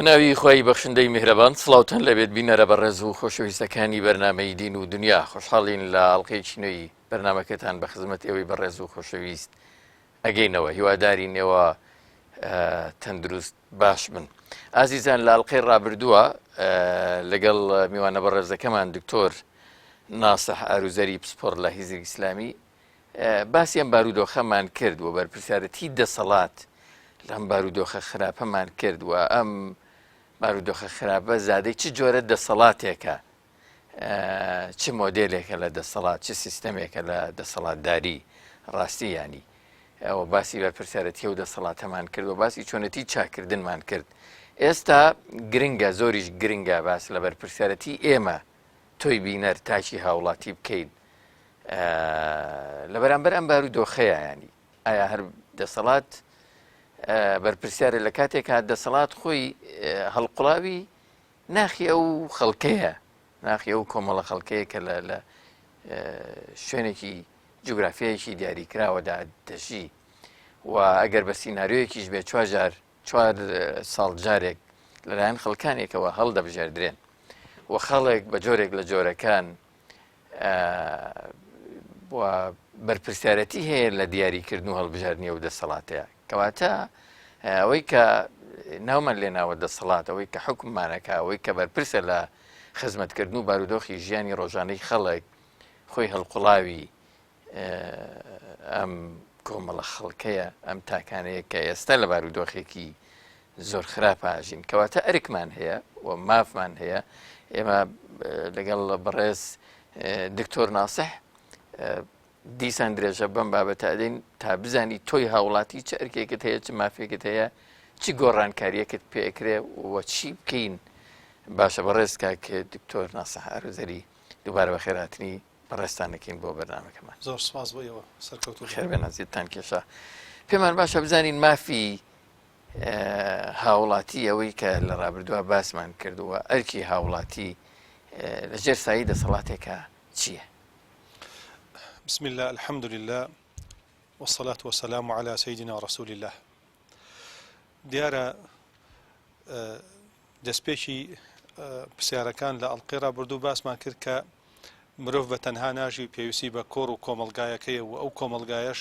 ناوی خوای بەخشندەی میهرەبان سڵاوتان لەبێت بینەرە بەڕێز و خۆشەویستەکانی بەرنامەی دین و دنیا خۆشحاڵین لە ئەڵلقەیەکی نوێی بەرنمەکەتان بە خزمەت ئێوەی بەڕێز و خۆشەویست ئەگەینەوە هیوادارین ئێوە تەندروست باش بن ئازیزان لە ئەڵلقەی ڕابردووە لەگەڵ میوانە بەڕێزەکەمان دکتۆر ناسح ئاروزەری پسپۆر لە هیزری ئیسلامی باسی ئەم بارودۆخەمان کرد و بەرپرسیارەتی دەسەڵات لەم بارودۆخە خراپەمان کرد و ئەم بارودۆخە خراپە زادەی چ جۆرە دەسەڵاتێکە چ مۆدلێکە لە دەسەڵات چ سیستەمێکە لە دەسەڵاتداری ڕاستی ینی ئەوە باسی بەرپرسیارەتی و دەسەڵاتەمان کرد و باسی چۆنەتی چاکردنمان کرد ئێستا گرنگە زۆریش گرنگە باس لە بەرپرسیارەتی ئێمە تۆی بینەر تاکی هاوڵاتی بکەین لە بەرامبەر ئەم بارودۆخەیە ینی ئایا هەر دەسەڵات بەرپرسیارە لە کاتێکا دەسەڵات خۆی هەڵقوڵاوی ناخی ئەو خەڵکەیە ناخی ئەو کۆمەڵە خەڵکەیە کە لە لە شوێنێکی جوگرافیایەکی دیاریکراوەدا دەژی و ئەگەر بە سینناریۆیەکیش بێ چوار چوار ساڵ جارێک لەلایەن خەڵکانێکەوە هەڵدەبژێردرێن و خەڵک بە جۆرێک لە جۆرەکان و بەرپرسیارەتی هەیە لە دیاریکردن و هەڵبژاردنی ئەو دەسەڵاتەیە کەواتە ئەوەی کە ناومان لێ ناوە دەسەڵات ئەوەی کە حکوممانەکە ئەوەی کە بەرپرسە لە خزمەتکردن و بارودۆخی ژیانی ڕۆژانەی خەڵک خۆی هەڵقوڵاوی ئەم کۆمەڵە خەڵکەیە ئەم تاکانەیە کە ئێستا لە بارودۆخێکی زۆر خراپ ئاژین کەواتە ئەرکمان هەیە و مافمان هەیە ئێمە لەگەڵ بەڕێز دکتۆر ناسح دیسان درێژە بەم بابەتە ئەدەین تا بزانی تۆی هاوڵاتی چ ئەرکێکت هەیە چ مافێکت هەیە چ گۆڕانکاریەکت پێکرێ و چی بکەین باشە بەڕێز کاک دکتۆر ناسح ئارزەری دووبارە بەخێرهاتنی بەڕێزتان دەکەین بۆ بەرنامەکەمان. زۆر سوپاس بۆ ئێوە سەرکەوتوو بن. خێربێن ئەزیەتتان کێشا. پێمان باشە بزانین مافی هاوڵاتی ئەوەی کە لە ڕابردووە باسمان کردووە ئەرکی هاوڵاتی لە ژێر سایی دەسەڵاتێکە چییە؟ بسم الله الحمد لله والصلاة والسلام على سيدنا رسول الله دیارە دەستپێکی پرسیارەکان لە ئەڵقەی ڕابردوو باسمان کرد کە مرۆڤ بە تەنها ناژی و پێویستی بە کۆڕ و کۆمەڵگایەکەیە و ئەو کۆمەڵگایەش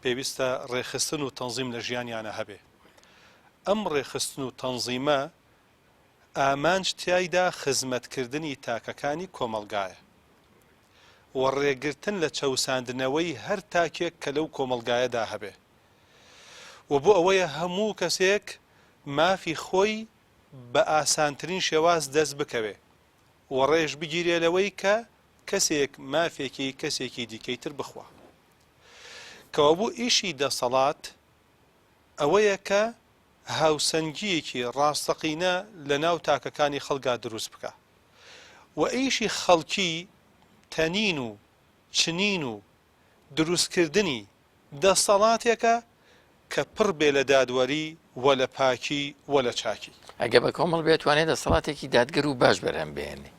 پێویستە ڕێکخستن و تەنزیم لە ژیانیانە هەبێ. ئەم ڕێکخستن و تەنزیمە ئامانج تیایدا خزمەتکردنی تاکەکانی کۆمەڵگایە و ڕێگرتن لە چەوساندنەوەی هەر تاکێک کە لەو کۆمەڵگایەدا هەبێ و بۆ ئەوەیە هەموو کەسێک مافی خۆی بە ئاسانترین شێواز دەست بکەوێ و ڕێش بگیرێ لەوەی کە کەسێک مافێکی کەسێکی دیکەی تر بخوا. کەوابوو ئیشی دەسەڵات ئەوەیە کە هاوسەنگییەکی ڕاستەقینە لە ناو تاکەکانی خەڵکا دروست بکا و ئیشی خەڵکی تەنین و چنین و دروستکردنی دەسەڵاتێکە کە پڕ بێ لە دادوەری و لە پاکی و لە چاکی. ئەگەر بە کۆمەڵ بێ ئەتوانێ دەسەڵاتێکی دادگەر و باش بەرهەم بهێنێ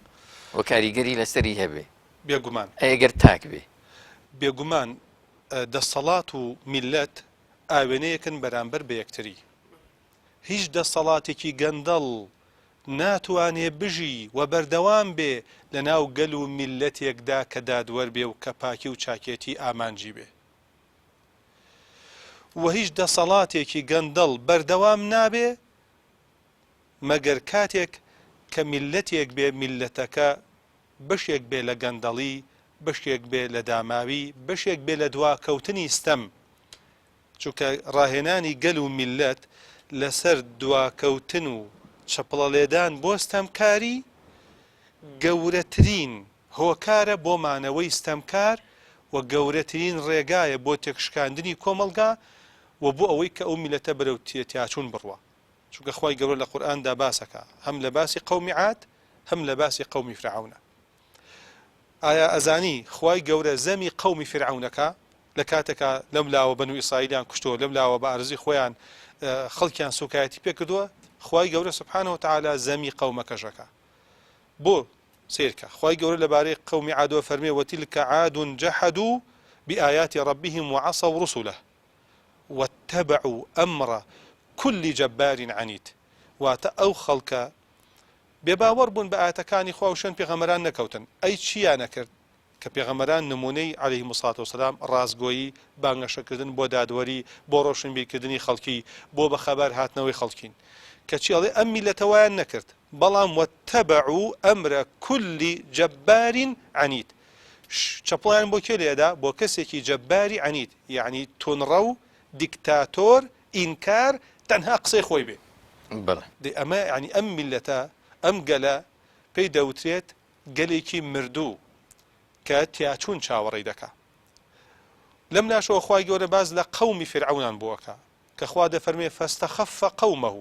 و کاریگەری لەسەری هەبێ. بێگومان. ئەی ئەگەر تاک بێ؟ بێگومان دەسەڵات و میللەت ئاوێنەیەکن بەرامبەر بە یەکتری. هیچ دەسەڵاتێکی گەندەڵ ناتوانێ بژی و بەردەوام بێ لە ناو گەل و میللەتێکدا کە دادوەر بێ و کە پاکی و چاکێتی ئامانجی بێ. و هیچ دەسەڵاتێکی گەندەڵ بەردەوام نابێ مەگەر کاتێک کە میللەتێک بێ میللەتەکە بەشێک بێ لە گەندەڵی، بەشێک بێ لە داماوی، بەشێک بێ لە دواکەوتنی ستەم. چونکە ڕاهێنانی گەل و میللەت لەسەر دواکەوتن و چەپڵەلێدان بۆ ستەمکاری گەورەترین هۆکارە بۆ مانەوەی ستەمکار و گەورەترین ڕێگایە بۆ تێکشکاندنی کۆمەڵگا و بۆ ئەوەی کە ئەو میللەتە بەرەو تیاچوون بڕوا. چونکە خوای گەورە لە قورئاندا باسەکا هەم لە باسی قەومی عاد هەم لە باسی قەومی فرعەونە. ئایا ئەزانی خوای گەورە زەمی قەومی فیرعەونەکا لە کاتێکا لەم لاوە بەنو ئیسرائیلیان کوشتووە لەم لاوە بە ئارەزوی خۆیان خەڵکیان سوکایەتی پێ کردووە خوای گەورە سبحانه وتعالی زەمی قەومەکەش ئەکا بۆ سەیرکە خوای گەورە لەبارەی قەومی عادەوە فەرمێ وتلک عاد جحدوا بآیات ربهم وعصوا رسله واتبعوا امر كل جبار عنید. واتە ئەو خەڵکە بێباوەڕ بوون بە ئایەتەکانی خوا و شوێن پێغەمبەران نەکەوتن، ئەی چییان ئەکرد؟ کە پێغەمبەران نموونەی علیهم الصلوة والسلام ڕاستگۆیی، بانگەشەکردن بۆ دادوەری، بۆ ڕۆشنبیرکردنی خەڵکی، بۆ بەخەبەر هاتنەوەی خەڵکین. کەچی ئەڵێ ئەم میللەتە وایان نەکرد، بەڵام واتبعوا امر کل جبار عنید چەپڵەیان بۆ کێ لێدا؟ بۆ کەسێکی جەباری عنید یەعنی تونڕەو، دیکتاتۆر، ئینکار، تەنها قسەی خۆی بێ. بەڵێ. دەی ئەمە یەعنی ئەم میللەتە، ئەم گەلە پێی دەوترێت گەلێکی مردوو کە تیاچوون چاوەڕێی دەکا. لەم لاشەوە خوای گەورە باس لە قەومی فیرعەونان بۆ ئەکا کە خوا دەفەرموێ فاستخف قومه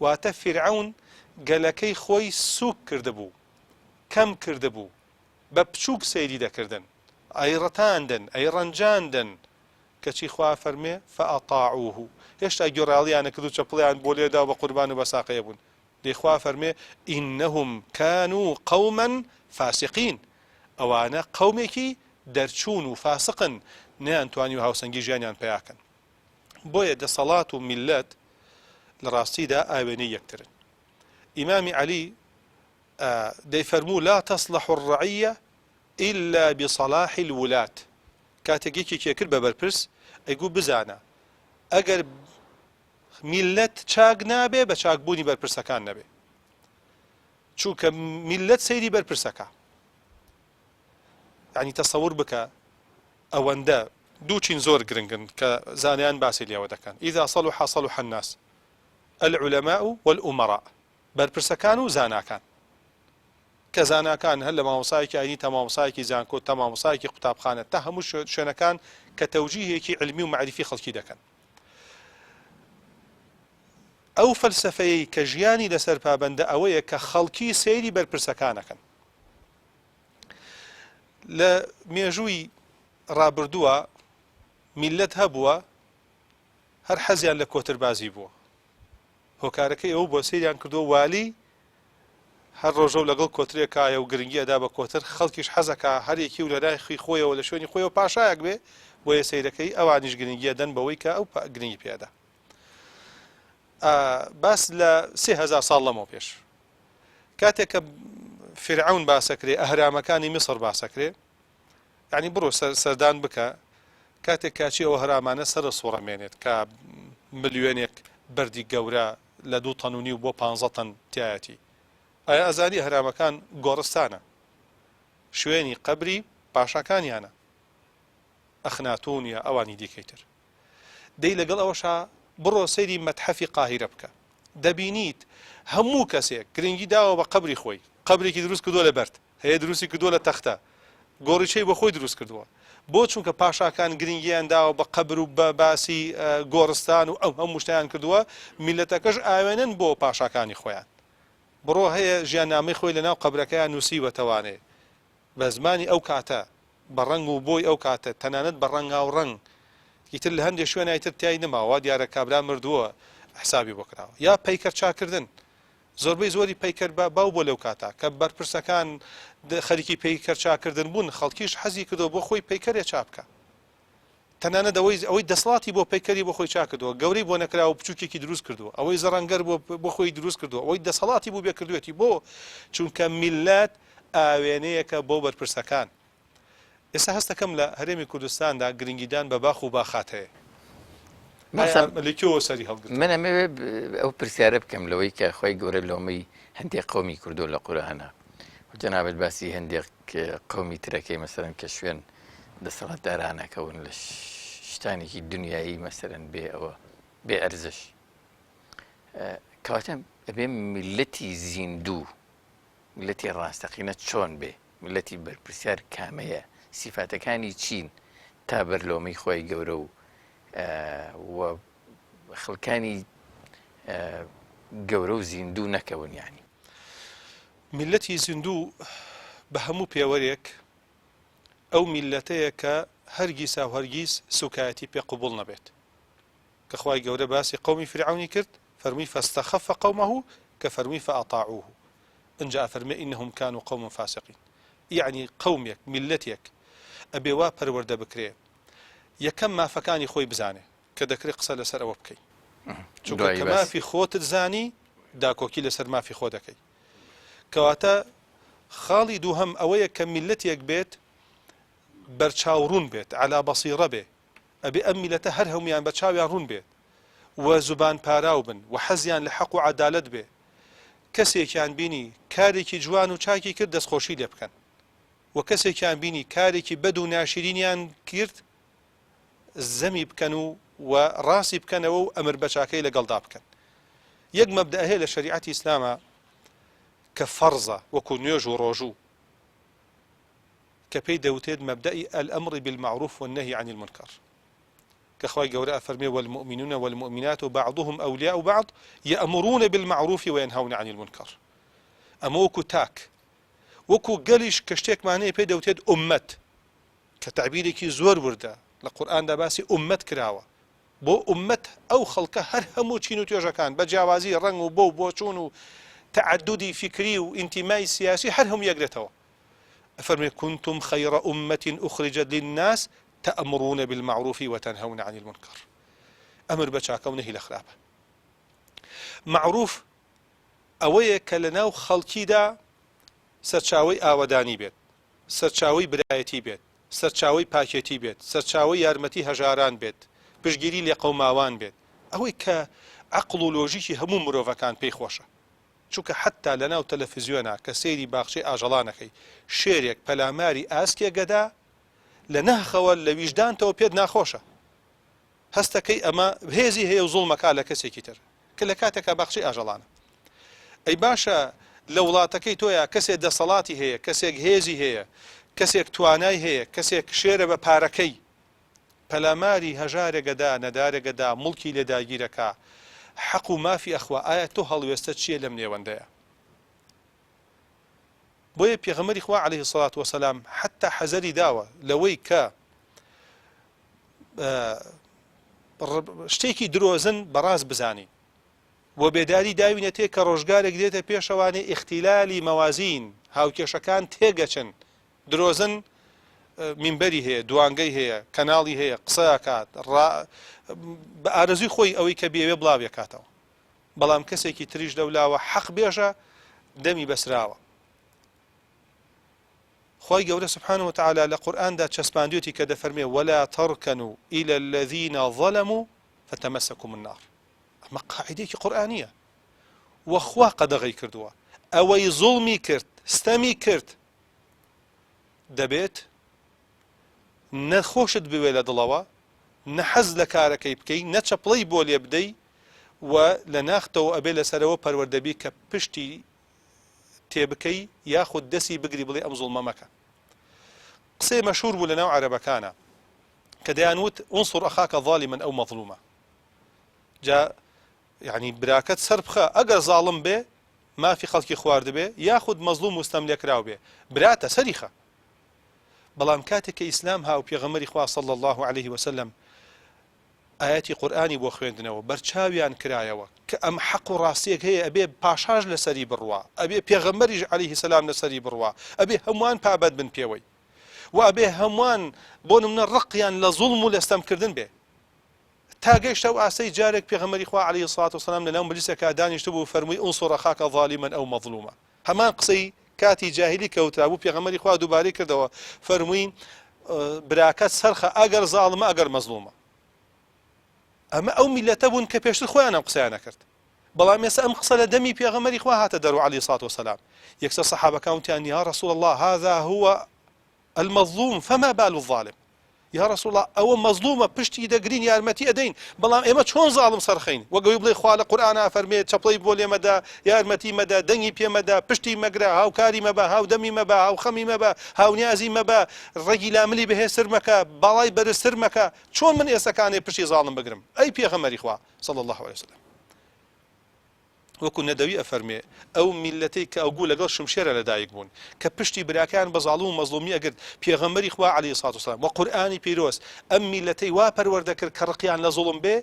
واتە فیرعەون گەلەکەی خۆی سووک کردبوو، کەم کردبوو، بە بچووک سەیری دەکردن، ئەیڕەتاندن، ئەیڕەنجاندن، کەچی خوا ئەفەرموێ فاطاعوه هێشتا گوێڕایەڵیان ئەکرد و چەپڵەیان بۆ لێدا و بە قوربان و بە ساقەیە بوون. دەی خوا ئەفەرموێ انهم کانوا قوما فاسقین ئەوانە قەومێکی دەرچوون و فاسقن نەیانتوانیوە هاوسەنگی ژیانیان پەیا کەن. بۆیە دەسەڵات و میللەت لە ڕاستیدا ئاوێنەی یەکترن. ئیمامی عەلی، ئە، دەیفەرموو لا تصلح الرعیە الا بصلاح الولاة کاتێک یەکێکی ئەکرد بە بەرپرس ئەیگوو بزانە ئەگەر میللەت چاک نابێ بە چاکبوونی بەرپرسەکان نەبێ چونکە میللەت سەیری بەرپرسەکە یعنی تەسەور بکە ئەوەندە دوو چین زۆر گرنگن کە زانیان باسی لێوە دەکەن إذا صلح صلح الناس العلماء والأمراء بەرپرسەکان و زاناکان کە زاناکان هەر لە مامۆسایەکی ئاینی تا مامۆسایەکی زانکۆ تا مامۆسایەکی قوتابخانە تا هەموو شوێنەکان کە تەوجیهێکی علمی و مەعریفی خەڵکی دەکەن ئەو فەلسەفەیەی کە ژیانی لەسەر پابەندە ئەوەیە کە خەڵکی سەیری بەرپرسەکانەکەن. لە مێژووی ڕابردووە میللەت هەبووە هەر حەزیان لە کۆتربازی بووە. هۆکارەکەی ئەوە بووە سەیریان کردووە والی هەر ڕۆژە و لەگەڵ کۆترێکایە و گرنگی ئەدا بە کۆتر، خەڵکیش حەزەکا هەر یەکی و لەلای خۆیەوە لە شوێنی خۆیەوە پاشایەک بێ، بۆیە سەیرەکەی ئەوانیش گرنگی ئەدەن بەوەی کە ئەو گرنگی پێ ئەدا. باس لە 3000 ساڵ لەمەو پێش کاتێک کە فیرعەون باسەکرێ ئەهرامەکانی میسر باسەکرێ یعنی بڕۆ سەردان بکە کاتێک کاچی ئەو هەرامانە سەرە سوڕەمێنێت کە ملیۆنێک بەردی گەورە لە دوو تەن و نیو بۆ پانزە تەن تیایەتی. ئایا ئەزانی ئەهرامەکان گۆڕستانە؟ شوێنی قەبری پاشاکانیانە. ئەخناتون یا ئەوانی دیکەی تر. دەی لەگەڵ ئەوەشا بڕۆ سەیری مەتحەفی قاهیرە بکە. دەبینیت هەموو کەسێک گرنگی داوە بە قەبری خۆی. قەبرێکی دروست کردووە لە بەرد. هەیە دروستی کردووە لە تەختە. گۆڕیچەی بۆ خۆی دروست کردووە. بۆ چونکە پاشاکان گرنگیان داوە بە قەبر و بە باسی گۆڕستان و ئەو هەموو شتەیان کردووە، میللەتەکەش ئاوێنەن بۆ پاشاکانی خۆیان. بڕۆ هەیە ژیاننامەی خۆی لە ناو قەبرەکەیا نووسیوەتەوانێ بە زمانی ئەو کاتە، بە ڕەنگ و بۆی ئەو کاتە، تەنانەت بە ڕەنگاوڕەنگ. ئیتر لە هەندێ شوێنا ئیتر تیای نەماوە، وا دیارە کابرا مردووە حسابی بۆ کراوە. یا پەیکەر چاککردن. زۆربەی زۆری پەیکەر باو بووە لەو کاتە کە بەرپرسەکان خەریکی پەیکەر چاککردن بوون، خەڵکیش حەزی کردووە بۆ خۆی پەیکەرێ چاک بکا. تەنانەت ئەوەی ئەوەی دەسەڵاتی بۆ پەیکەری بۆ خۆی چاک کردووە، گەورەی بۆ نەکراوە و بچووکێکی دروست کردووە، ئەوەی زەڕەنگەر بووە بۆ خۆی دروست کردووە، ئەوەی دەسەڵاتی بوو بێ کردوویەتی. بۆ؟ چونکە میللەت ئاوێنەیەکە بۆ بەرپرسەکان. ئێستا هەست دەکەم لە هەرێمی کوردستاندا گرنگیدان بە باخ و باخات هەیە. ئایا لە کوێوە سەری هەڵگرتووە؟ من ئەمەوێ ئەو پرسیارە بکەم لەوەی کە خوای گەورە لۆمەی هەندێک قەومی کردووە لە قورئانا و جەنابت باسی هەندێک قەومی ترەکەی مەسەرەن کە شوێن دەسەڵاتدارانەکەون لە شتانێکی دنیایی مەسەرەن بێ ئەوە بێ ئەرزش کەواتە ئەبێ میلەتی زیندوو میلەتی ڕاستەقینە چۆن بێ میللەتی بەرپرسیار کامەیە؟ سیفاتەکانی چین تا بەر لۆمەی خوای گەورە و و خەڵکانی گەورە و زیندوو نەکەون یانی. میللەتی زیندوو بە هەموو پێوەرێک ئەو میللەتەیە کە هەرگیساوهەرگیز سوکایەتی پێ قبوڵ نەبێت. کە خوای گەورە باسی قەومی فیرعەونی کرد فەرمووی فاستخف قومه کە فەرمووی فاطاعوه ئنجا ئەفەرمێ انهم کانوا قوما فاسقین یەعنی قەومێک میللەتێک ئەبێ وا پەروەردە بکرێ یەکەم مافەکانی خۆی بزانێ کە دەکرێ قسە لەسەر ئەوە بکەی چونکە دوایی کە باس. مافی خۆتت زانی. داکۆکی لەسەر مافی خۆ دەکەی. کەواتە خاڵی دووهەم ئەوەیە کە میللەتێک بێت بەرچاو ڕوون بێت، علی بصیرە بێ، ئەبێ ئەم میللەتە هەر هەموویان بەرچاویان ڕوون بێت و زوبان پاراو بن و حەزیان لە حەق و عەدالەت بێ، کەسێکیان بینی کارێکی جوان و چاکی کرد دەستخۆشی لێ بکەن و کەسێکیان بینی کارێکی بەد و ناشرینیان کرد زەمی بکەن و و ڕاستی بکەنەوە و ئەمر بە چاکەی لەگەڵدا بکەن. یەک مەبدەئ هەیە لە شەریعەتی ئیسلاما کە فەرزە وەکو نوێژ و ڕۆژوو کە پێی دەوتێت مەبدەئی الامر بالمعروف والنهی عن المنکر کە خوای گەورە ئەفەرمێ والمؤمنون والمؤمنات بعضهم اولیاء بعض یأمرون بالمعروف وینهون عن المنکر ئەمە وەکو تاک وەکو گەلیش کە شتێکمان هەیە پێی دەوتێت ئومەت کە تەعبیرێکی زۆر وردە لە قورئاندا باسی ئوممەت کراوە بۆ ئوممەت ئەو خەڵکە هەر هەموو چین و توێژەکان بە جیاوازی ڕەنگ و بۆ و بۆچوون و تەعەدودی فیکری و ئینتیمای سیاسی هەر هەموو یەگرێتەوە ئەفەرمێ کنتم خیر امة اخرجت للناس تأمرون بالمعروف وتنهون عن المنکر ئەمر بە چاکە و نەهی لە خراپە مەعروف ئەوەیە کە لە ناو خەڵکیدا سەرچاوەی ئاوەدانی بێت سەرچاوەی برایەتی بێت، سەرچاوەی پاکێتی بێت، سەرچاوەی یارمەتی هەژاران بێت، پشتگیری لێقەوماوان بێت، ئەوەی کە عەقڵ و لۆژیکی هەموو مرۆڤەکان پێی خۆشە. چونکە حەتتا لەناو تەلەفزیۆنا کە سەیری باخچەی ئاژەڵان ئەکەی، شێرێک پەلاماری ئاسکێک ئەدا، لە ناخەوە لە ویژدانتەوە پێت ناخۆشە. هەستەکەی ئەمە هێزی هەیە و زوڵمەکا لە کەسێکی تر کە لە کاتێکا باخچەی ئاژەڵانە. ئەی باشە لە وڵاتەکەی تۆیا کەسێ دەسەڵاتی هەیە، کەسێک هێزی هەیە، کەسێک توانای هەیە، کەسێک شێرە بە پارەکەی پەلاماری هەژارێک ئەدا، نەدارێک ئەدا، موڵکی لێ داگیرەکا، حەق و مافی ئەخوا، ئایا تۆ هەڵوێستەت چییە لەم نێوەندەیا؟ بۆیە پێغەمبەری خوا علیە الصلوة والسلام حەتا حەزەری داوە لەوەی کە شتێکی درۆزن بەڕاست بزانین و بێداری داوینەتێ کە ڕۆژگارێک دێتە پێشەوانێ ئیختیلالی مەوازین هاوکێشەکان تێگەچن درۆزن مینبەری هەیە دوانگەی هەیە کەناڵی هەیە قسەکات بە ئارەزوی خۆی ئەوەی کە بێوێ بڵاوێکاتەوە بەڵام کەسێکی تریش لەولاوە حەق بێژە دەمی بەسراوە خوای گەورە سبحانە وتعالی لە قورئاندا چەسپاندوێتی کە دەفەرمێ ولا ترکنوا الی الذین ظلموا فتمسکم النار ئەمە قاعدەیەکی قورئانیە و خوا قەدەغەی کردووە ئەوەی زوڵمی کرد ستەمی کرد دەبێت نە خۆشت بوێ لە دڵەوە نە حەز لە کارەکەی بکەی نە چەپڵەی بۆ لێ بدەی و لە ناختەوە ئەبێ لەسەرەوە پەروەردەبی کە پشتی تێبکەی یاخود دەسی بگری بڵێ ئەم زوڵمە مەکە. قسەی مەشهور بوو لەناو عەرەبەکانا کە دەیان وت انصر اخاک ظالما او مظلوما جا یعنی براکەت سەر بخە ئەگەر زاڵم بێ مافی خەڵکی خواردبێ یاخود مەزڵوم و ستەم لێکراو بێ براتە سەری خە بەڵام کاتێک کە ئیسلام هاو پێغەمبەری خوا صلی الله علیه وسلم ئایەتی قورئانی بۆ خوێندنەوە بەرچاویان کرایەوە کە ئەم حەق و ڕاستیەک هەیە ئەبێ پاشاش لەسەری بڕوا ئەبێ پێغەمبەریش عەلەیهی سەلام لەسەری بڕوا ئەبێ هەمووان پابەند بن پێوەی و ئەبێ هەمووان بۆ نمونە ڕقیان لە زوڵم و لە ستەمکردن بێ تا گەیشتە ئەو ئاستەی جارێک پێغەمبەری خوا عەلەیهی سڵات وسلام لەناو مەجلیسێکا دانیشتبوو فەرمووی انصر اخاک ظالما او مظلوما هەمان قسەی کاتی جاهیلی کە وترابوو پێغەمبەری خوا دووبارەی کردەوە فەرمووی براکەت سەرخە ئەگەر زاڵمە ئەگەر مەزڵومە ئەمە ئەو میلەتە بوون کە پێشتر خۆیان ئەم قسەیان نەکرد بەڵام ئێستا ئەم قسە لە دەمی پێغەمبەری خوا هاتە دەرو عەلەیهی سڵات وسلام یەکسەر سەحابەکان وتیان یا رسول الله هذا هو المظلوم فما بال الظالم یا رسول اللە ئەوە مەزڵومە پشتی دەگرین یارمەتی ئەدەین بەڵام ئێمە چۆن زاڵم سەرخەین وەک ئەوەی بڵێ خوا لە قورئانا ئەفەرمێ چەپڵەی بۆ لێ مەدە یارمەتی مەدە دەنگی پێ مەدە پشتی مەگرە هاوکاری مەبە هاودەمی مەبە هاوخەمی مەبە هاونیازی مەبە ڕەگی لاملی بەهێزتر مەکە باڵای بەرزتر مەکە چۆن من ئێستەکانێ پشتی زاڵم بگرم ئەی پێغەمبەری خوا صلی الله علیه وسلم وەکو نەدەوی ئەفەرموێ، ئەو میللەتەی کە ئەوگو لەگەڵ شمشێرا لەدایک بوون، کە پشتی براکەیان بە زاڵم و مەزڵومی ئەگرت، پێغەمبەری خوا علیە سڵات وسلام و قورئانی پیرۆز ئەم میللەتەی وا پەروەردە کرد کە ڕقیان لە زوڵم بێ،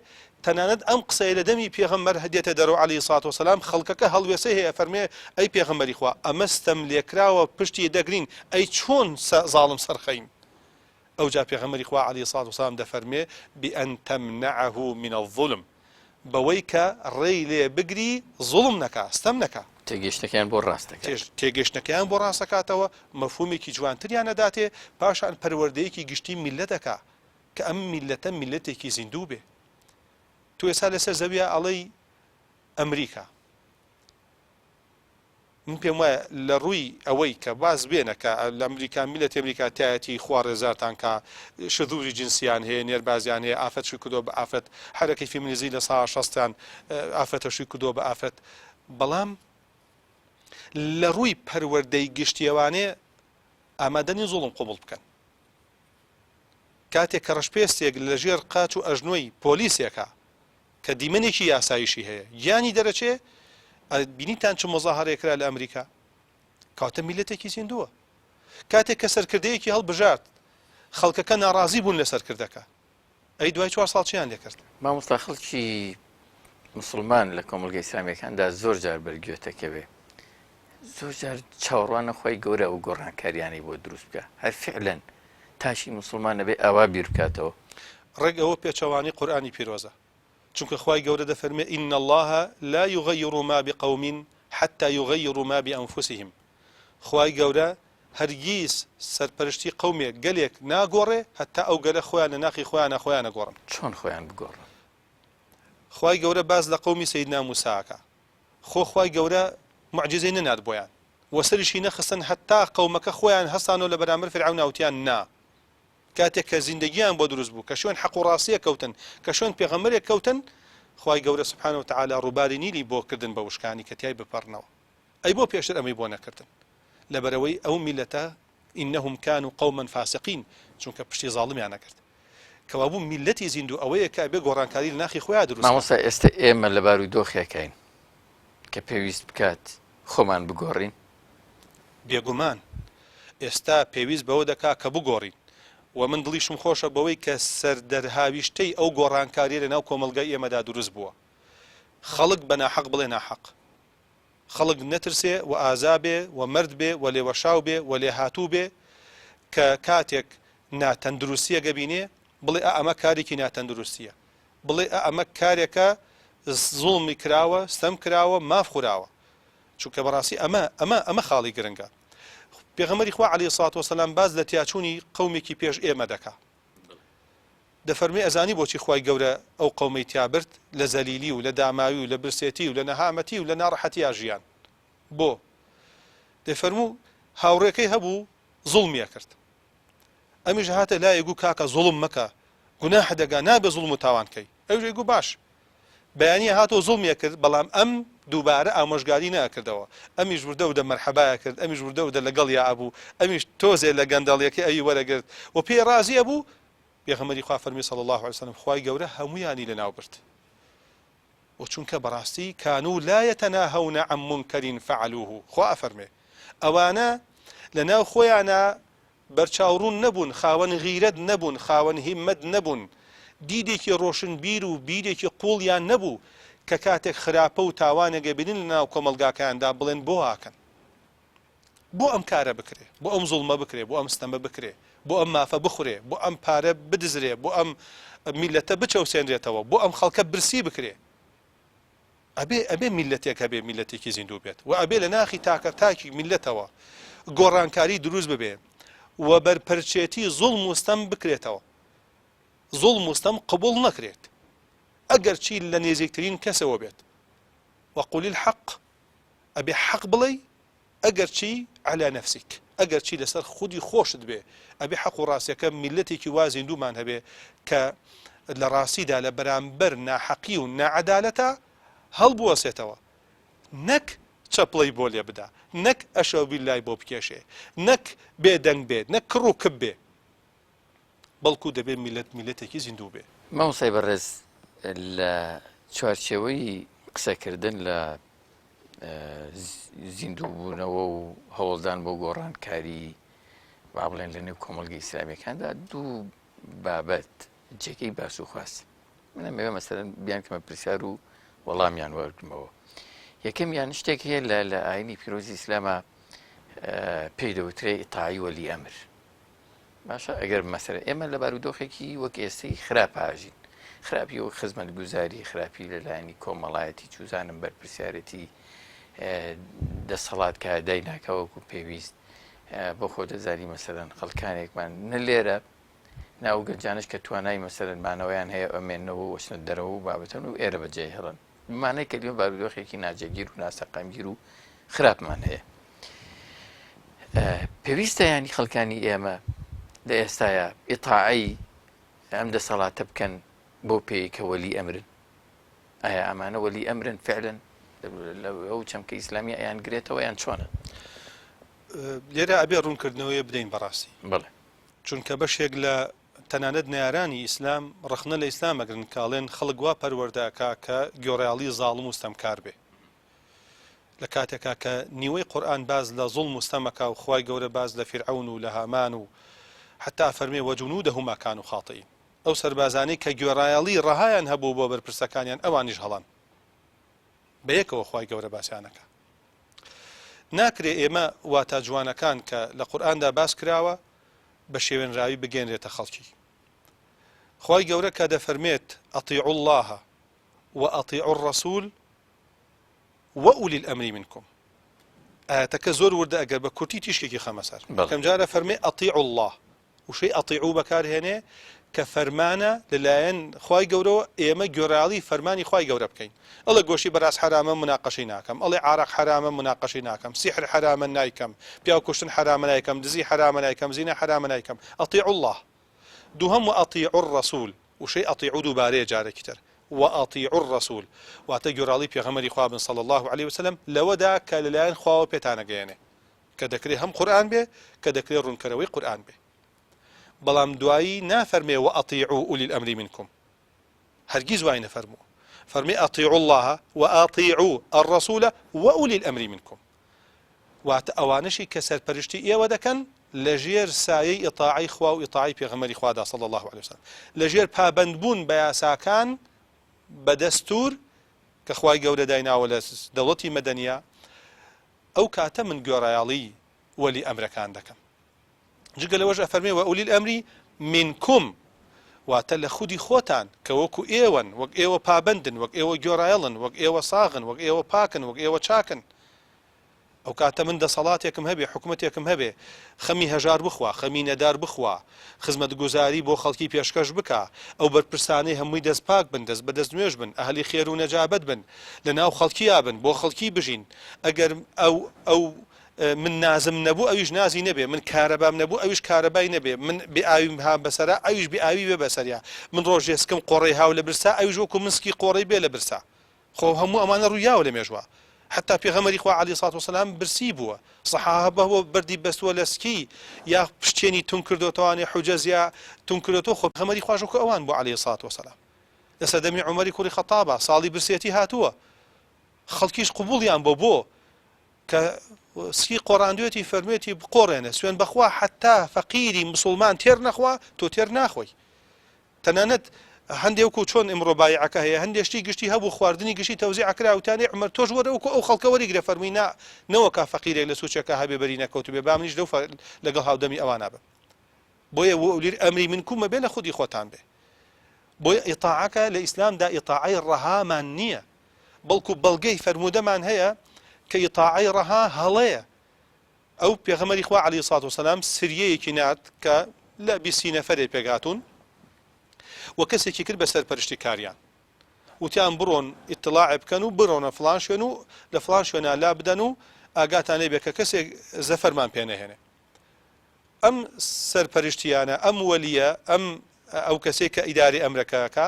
تەنانەت ئەم قسەیە لە دەمی پێغەمبەر دێتە دەرەوە علیە سڵات وسلام خەڵکەکە هەڵوێستەی هەیە ئەفەرموێ، ئەی پێغەمبەری خوا ئەمە ستەملێکراوە پشتی دەگرین، ئەی چۆن زاڵم سەرخەین؟ ئەوجا پێغەمبەری خوا علیە سڵات وسلام دەفەرموێ، بأن تمنعه من الظلم. بەوەی کە ڕێی لێ بگری زوڵم نەکا، ستەم نەکا. تێگەیشتنەکەیان بۆ ڕاست دەکات. تێگەیشتنەکەیان بۆ ڕاست دەکاتەوە، مەفهومێکی جوانتریان ئەداتێ، پاشان پەروەردەیەکی گشتی میللەت ئەکا کە ئەم میللەتە میللەتێکی زیندوو بێ. تۆ ئێستا لەسەر زەویا ئەڵێی ئەمریکا. من پێم وایە لە ڕووی ئەوەی کە باس بێنە کە لە ئەمریکا میلەتی ئەمریکا تایەتی خوا ڕێزارتان کا شذوری جنسیان هەیە نێربازیان هەیە ئافرەت شوی کردووە بە ئافرەت حەرەکەی فیمنیزی لە سا شەستیان ئافرەتە شوی کردووە بە ئافرەت بەڵام لە ڕووی پەروەردەی گشتیەوانێ ئامادە نین زوڵم قبوڵ بکەن کاتێک کە ڕەشپێستێک لە ژێر قاچ و ئەژنۆی پۆلیسێکە کە دیمەنێکی یاساییشی هەیە گیانی دەرەچێ بینیتان چ مەزاهەرەیەک کرا لە ئەمریکا کەواتە میلەتێکی زیندووە کاتێک کە سەرکردەیەکی هەڵبژارد خەڵکەکە ناڕازی بوون لە سەرکردەکە ئەی دوای چوار ساڵ چیان لێکرد؟ مامۆستا خەڵکی مسلمان لە کۆمەڵگە ئیسلامیەکاندا زۆر جار بەرگوێتەکەوێ زۆر جار چاوەڕوانە خوای گەورە ئەو گۆڕانکاریانەی بۆ دروست بکا هەر فعلەن تاکی موسڵمان ئەبێ ئاوا بیر بکاتەوە. ڕێک ئەوە پێچەوانەی قورئانی پیرۆزە چونکە خوای گەورە دەفەرموێ ان اللە لا یغیر ما بقوم حتی یغیروا ما بانفسهم خوای گەورە هەرگیز سەرپەرشتی قەومێک گەلێک ناگۆڕێ هەتا ئەو گەلە خۆیان لە ناخی خۆیانا خۆیان نەگۆڕن. چۆن خۆیان بگۆڕن؟ خوای گەورە باس لە قەومی سەیدنا موسی ئەکا خۆ خوای گەورە موعجیزەی نەنارد بۆیان وە سەریشی نەخستن هەتا قەومەکە خۆیان هەستانەوە لە بەرامبەر فیرعەونا وتیان نا کاتێک کە زیندەگیان بۆ دروست بوو کە شوێن حەق و ڕاستیەک کەوتن کە شوێن پێغەمبەرێک کەوتن خوای گەورە سبحانە وتعالی ڕووباری نیلی بۆ کردن بە وشکانی کە تیای بپەڕنەوە ئەی بۆ پێشتر ئەمەی بۆ نەکردن لەبەرئەوەی ئەو میلەتە انهم کانوا قوما فاسقین چونکە پشتی زاڵمیان ئەکرد کەوابوو میلەتی زیندوو ئەوەیە کە ئەبێ گۆڕانکاری لە ناخی خۆیا دروست کات. مامۆستا ئێستا ئێمە لە بارودۆخێکاین کە پێویست بکات خۆمان بگۆڕین؟ بێگومان ئێستا پێویست بەوە دەکا کە بگۆڕین و من دڵیشم خۆشە بەوەی کە سەردەرهاویشتەی ئەو گۆڕانکاریە لە ناو کۆمەڵگای ئێمەدا دروست بووە خەڵک بە ناحەق بڵێ ناحەق خەڵک نەترسێ و ئازا بێ و مەرد بێ و لێوەشاو بێ و لێهاتوو بێ کە کاتێک ناتەندروستییەک ئەبینێ بڵێ ئا ئەمە کارێکی ناتەندروستییە، بڵێ ئا ئەمە کارێکە زوڵمی کراوە، ستەم کراوە، ماف خوراوە. چونکە بەڕاستی ئەمە ئەمە ئەمە خاڵی گرنگە. پێغەمبەری خوا عەلەیهی سڵات وەسەلام باس لە تیاچوونی قەومێکی پێش ئێمە دەکا. دەفەرموێ ئەزانی بۆچی خوای گەورە ئەو قەومەی تیا برد لە زەلیلی و لە داماوی و لە برسێتی و لە نەهامەتی و لە ناڕەحەتیا ژیان بۆ؟ دەیفەرموو هاوڕێکەی هەبوو زوڵمی ئەکرد ئەمیش هاتە لای گوو کاکە زوڵم مەکە گوناحت دەگا نابێ زوڵم و تاوان کەی ئەویش ئەیگوو باش بەیانی هاتەوە زوڵمی ئەکرد بەڵام ئەم دووبارە ئامۆژگاری نەئەکردەوە ئەمیش وردە وردە مەرحەبای ئەکرد ئەمیش وردە وردە لەگەڵیا ئەبوو ئەمیش تۆزێ لە گەندەڵیەکەی ئەوی وەرەگرت و پێی ڕازی ئەبوو پێغەمبەری خوا فەرمی صلی الله علیه وسلم خوای گەورە هەموویانی لەناو برد و چونکە بەڕاستی کانو لا یتناهون عن منکر فعلوه خوا ئەفەرمێ ئەوانە لەناو خۆیانە بەرچاوڕوون نەبوون، خاوەن غیرەت نەبوون، خاوەن هیممەت نەبوون، دیدێکی ڕۆشنبیر و بیرێکی قووڵیان نەبوو کە کاتێک خراپە و تاوانێک ئەبینن لەناو کۆمەڵگاکەیاندا بڵێن بۆ واکەن؟ بۆ ئەم کارە بکرێ؟ بۆ ئەم زوڵمە بکرێ؟ بۆ ئەم ستەمە بکرێ؟ بۆ ئەم مافە بخورێ؟ بۆ ئەم پارە بدزرێ؟ بۆ ئەم میللەتە بچەوسێنرێتەوە؟ بۆ ئەم خەڵکە برسی بکرێ؟ ئەبێ ئەبێ میللەتێک هەبێ میللەتێکی زیندوو بێت و ئەبێ لە ناخی تاکە تاکی میللەتەوە گۆڕانکاری دروست ببێ و بەرپەرچێتی زوڵم و ستەم بکرێتەوە زوڵم و ستەم قبوڵ نەکرێت ئەگەر چی لە نێزیکترین کەسەوە بێت وقل الحق ئەبێ حەق بڵێی ئەگەرچی علی نفسک ئەگەرچی لەسەر خودی خۆشت بێ ئەبێ حەق و ڕاستیەکە میللەتێکی وا زیندوومان هەبێ کە لە ڕاستیدا لە بەرامبەر ناحەقی و ناعەدالەتا هەڵبوەسێتەوە نەک چەپڵەی بۆ لێ بدا نەک ئەشەوبیللای بۆ بکێشێ نەک بێ دەنگ بێت نەک کڕ و کپ بێ بەڵکو دەبێ میللەت میللەتێکی زیندوو بێ. مامۆستای بەڕێز لە چوارچێوەی قسەکردن لە زیندووبوونەوە و هەوڵدان بۆ گۆڕانکاری با بڵێن لە نێو کۆمەڵگە ئیسلامیەکاندا دوو بابەت جێگەی باس و خواست من ئەمەوێ مەسەرەن بیانکەمە پرسیار و وەڵامیان وەرگمەوە یەکەمیان شتێک هەیە لە لە ئاینی پیرۆزی ئیسلامە پێی دەوترێ ئیتاعی وەلی ئەمر باشە ئەگەر مەسەر ئێمە لە بارودۆخێکی وەک ئێستەی خراپ ئاژین. خراپی و خزمەتگوزاری، خراپی لە لایەنی کۆمەڵایەتی، چوزانم بەرپرسیارێتی دەسەڵات کە ئەدای ناکا وەکو پێویست. بۆ خۆ دەزانی مەسەلەن خەڵکانێکمان نە لێرە نە ئەو گەنجانەش کە توانای مەسەلەن مانەوەیان هەیە ئەمێنەوە و ئەچنە دەرەوە و بابەتەن و ئێرە بەجێ هێڵن. بمانەی کەلیمە بارودۆخێکی ناجێگیر و ناسەقامگیر و خراپمان هەیە. پێویستە ینی خەڵکانی ئێمە لە ئێستایا ئیتاعەی ئەم دەسەڵاتە بکەن بۆ پێی کە وەلی ئەمرن ئایا ئەمانە وەلی ئەمرن فعلن ئەو چەمکە ئیسلامی ئەیان گرێتەوە یان چۆنە؟ لێرە ئەبێ ڕوونکردنەوەیە بدەین بەڕاستی بڵێ چونکە بەشێک لە تەنانەت نەیارانی ئیسلام ڕەخنە لە ئیسلام ئەگرن کە ئەڵێن خەڵک وا پەروەردە ئەکا کە گۆڕیاڵی زاڵم و ستەمکار بێ لە کاتێکا کە نیوەی قورئان باس لە زوڵم و ستەم ئەکا و خوای گەورە باس لە فیرعەون و لە هامان و حتا ئەفەرمێ وجنودهما کانوا خاطئین ئەو سەربازانەی کە گوێڕایەڵی ڕەهایان هەبوو بۆ بەرپرسەکانیان ئەوانیش هەڵەن بەیەکەوە خوای گەورە باسیان ئەکا ناکرێ ئێمە واتا جوانەکان کە لە قورئاندا باس کراوە بە شێوێنراوی بگەێنرێتە خەڵکی خوای گەورە کە دەفەرمێت اطیعوا الله و اطیعوا الرسول وأولي الأمر منكم ئاەتەکە زۆر وردە ئەگەر بە کورتی تیشکێکی خەمە سەر یەکەم جارە فەرمێ اطیعوا الله وشەی اطیعوا بەکارهێنێ کە فەرمانە لەلایەن خوای گەورەوە ئێمە گوێڕایەڵی فەرمانی خوای گەورە بکەین ئەڵێ گۆشتی بەراز حەرامە مناقەشەی ناکەم ئەڵێ عارەق حەرامە مناقەشەی ناکەم سیحر حەرامە نایکەم پیاو کوشتن حەرامە نایکەم دزی حەرامە نایکەم زینا حەرامە نایکەم اطیعوا اللە دووهەم واطیعوا الرسول وشەی اطیعوا دووبارەیە جارێکی تر واطیعوا الرسول واتە گوێڕاڵی پێغەمبەری خوا بن صلی اللە علیه وسلم لەوەدا کە لەلایەن خواوە پێتانەگەیەنێ کە دەکرێ هەم قورئان بێ کە دەکرێ ڕوونکەرەوەی قورئان بێ بەڵام دوایی نافەرمێ وأطیعوا اولی الامر منکم هەرگیز وای نەفەرمووە فەرمی اطیعوا الله واطیعوا الرسول واولی الامر منکم واتە ئەوانەشی کە سەرپەرشتی ئێوە دەکەن لەژێر سایەی ئیطاعەی خوا و ئیطاعەی پێغەمبەری خوادا صلی الله علیه وسلم لەژێر پابەندبوون بە یاساکان بە دەستور کە خوای گەورە دایناوە لە دەوڵەتی مەدەنیە ئەو کاتە من گوێڕایەڵی وەلی ئەمرەکان دەکەم. جگە لەوەش ئەفەرمێ وأولی الأمر منکم واتە لە خودی خۆتان کە وەکو ئێوەن، وەک ئێوە پابەندن، وەک ئێوە گوێڕایەڵن، وەک ئێوە ساغن، وەک ئێوە پاکن، وەک ئێوە چاکن. ئەو کاتە من دەسەڵاتێکم هەبێ، حکومەتێکم هەبێ، خەمی هەژار بخوا، خەمی نەدار بخوا، خزمەتگوزاری بۆ خەڵکی پێشکەش بکا، ئەو بەرپرسانەی هەمووی دەست پاک بن، دەست بە دەست نوێژ بن، ئەهلی خێر و نەجابەت بن، لە ناو خەڵکیا بن، بۆ خەڵکی بژین، ئەگەر ئەو ئەو من نازم نەبوو ئەویش نازی نەبێ، من کارەبام نەبوو ئەویش کارەبای نەبێ، من بێ ئاویم ها بەسەرا ئەویش بێ ئاوی بێ بەسەریا، من ڕۆژێ سکم قۆڕەی هاو لە برسا ئەویش وەکوو من سکی قۆڕەی بێ لە برسا. خۆ هەموو ئەمانە ڕووی یاوە لە مێژوا. حەتا پێغەمبەری خوا عەلەیهی سڵات وسلام برسی بووە. سەحابە بووە بەردی بەستووە لە سکی یا پشتێنی تونگ کردۆتەوانێ حوجەز یا تونگ کردۆتەوە خۆ پێغەمبەری خواش وەکو ئەوان بوو عەلەیهی سڵات وسلام. لە سەردەمی عومەری کوڕی خەتابا ساڵی برسێتی هاتووە. خەڵکیش قبوڵیان بۆ بۆ کە سکی قۆڕاندوێتی فەرموێتی بقۆڕێنە سوێن بەخوا حەتا فەقیری مسوڵمان تێر نەخوا تۆ تێر ناخۆی. تەنانەت هەندێ وەکو چۆن ئمڕۆ بایعەکە هەیە هەندێ شتی گشتی هەبوو خواردنی گشتی تەوزیع ئەکرا وتیان ئەی عومەر تۆش وەرە وەکو ئەو خەڵکە وەریگرە فەرمووی نا نەوەکا فەقیرێک لە سوچێکا هەبێ بەری نەکەوتبێ با منیش لەو لەگەڵ هاودەمی ئەوانا بم بۆیە وأولی الأمر منکم مەبێ لە خودی خۆتان بێ بۆیە ئیطاعەکە لە ئیسلامدا ئیطاعەی ڕەهامان نییە بەڵکو بەڵگەی فەرموودەمان هەیە کە ئیطاعەی ڕەها هەڵەیە ئەو پێغەمبەری خوا علیە سڵات وسلام سریەیەکی نارد کە لە بیستی نەفەرێ پێکهاتوون و کەسێکی کرد بە سەرپەرشتی کاریان وتیان بڕۆن ئیتڵاع بکەن و بڕۆنە فڵان شوێن و لە فڵان شوێنا لا بدەن و ئاگاتان لێ بێ کە کەسێک زەفەرمان پێ نەهێنێ ئەم سەرپەرشتیانە ئەم وەلیە ئەم ئەو کەسێک کە ئیداری ئەمرەکەکە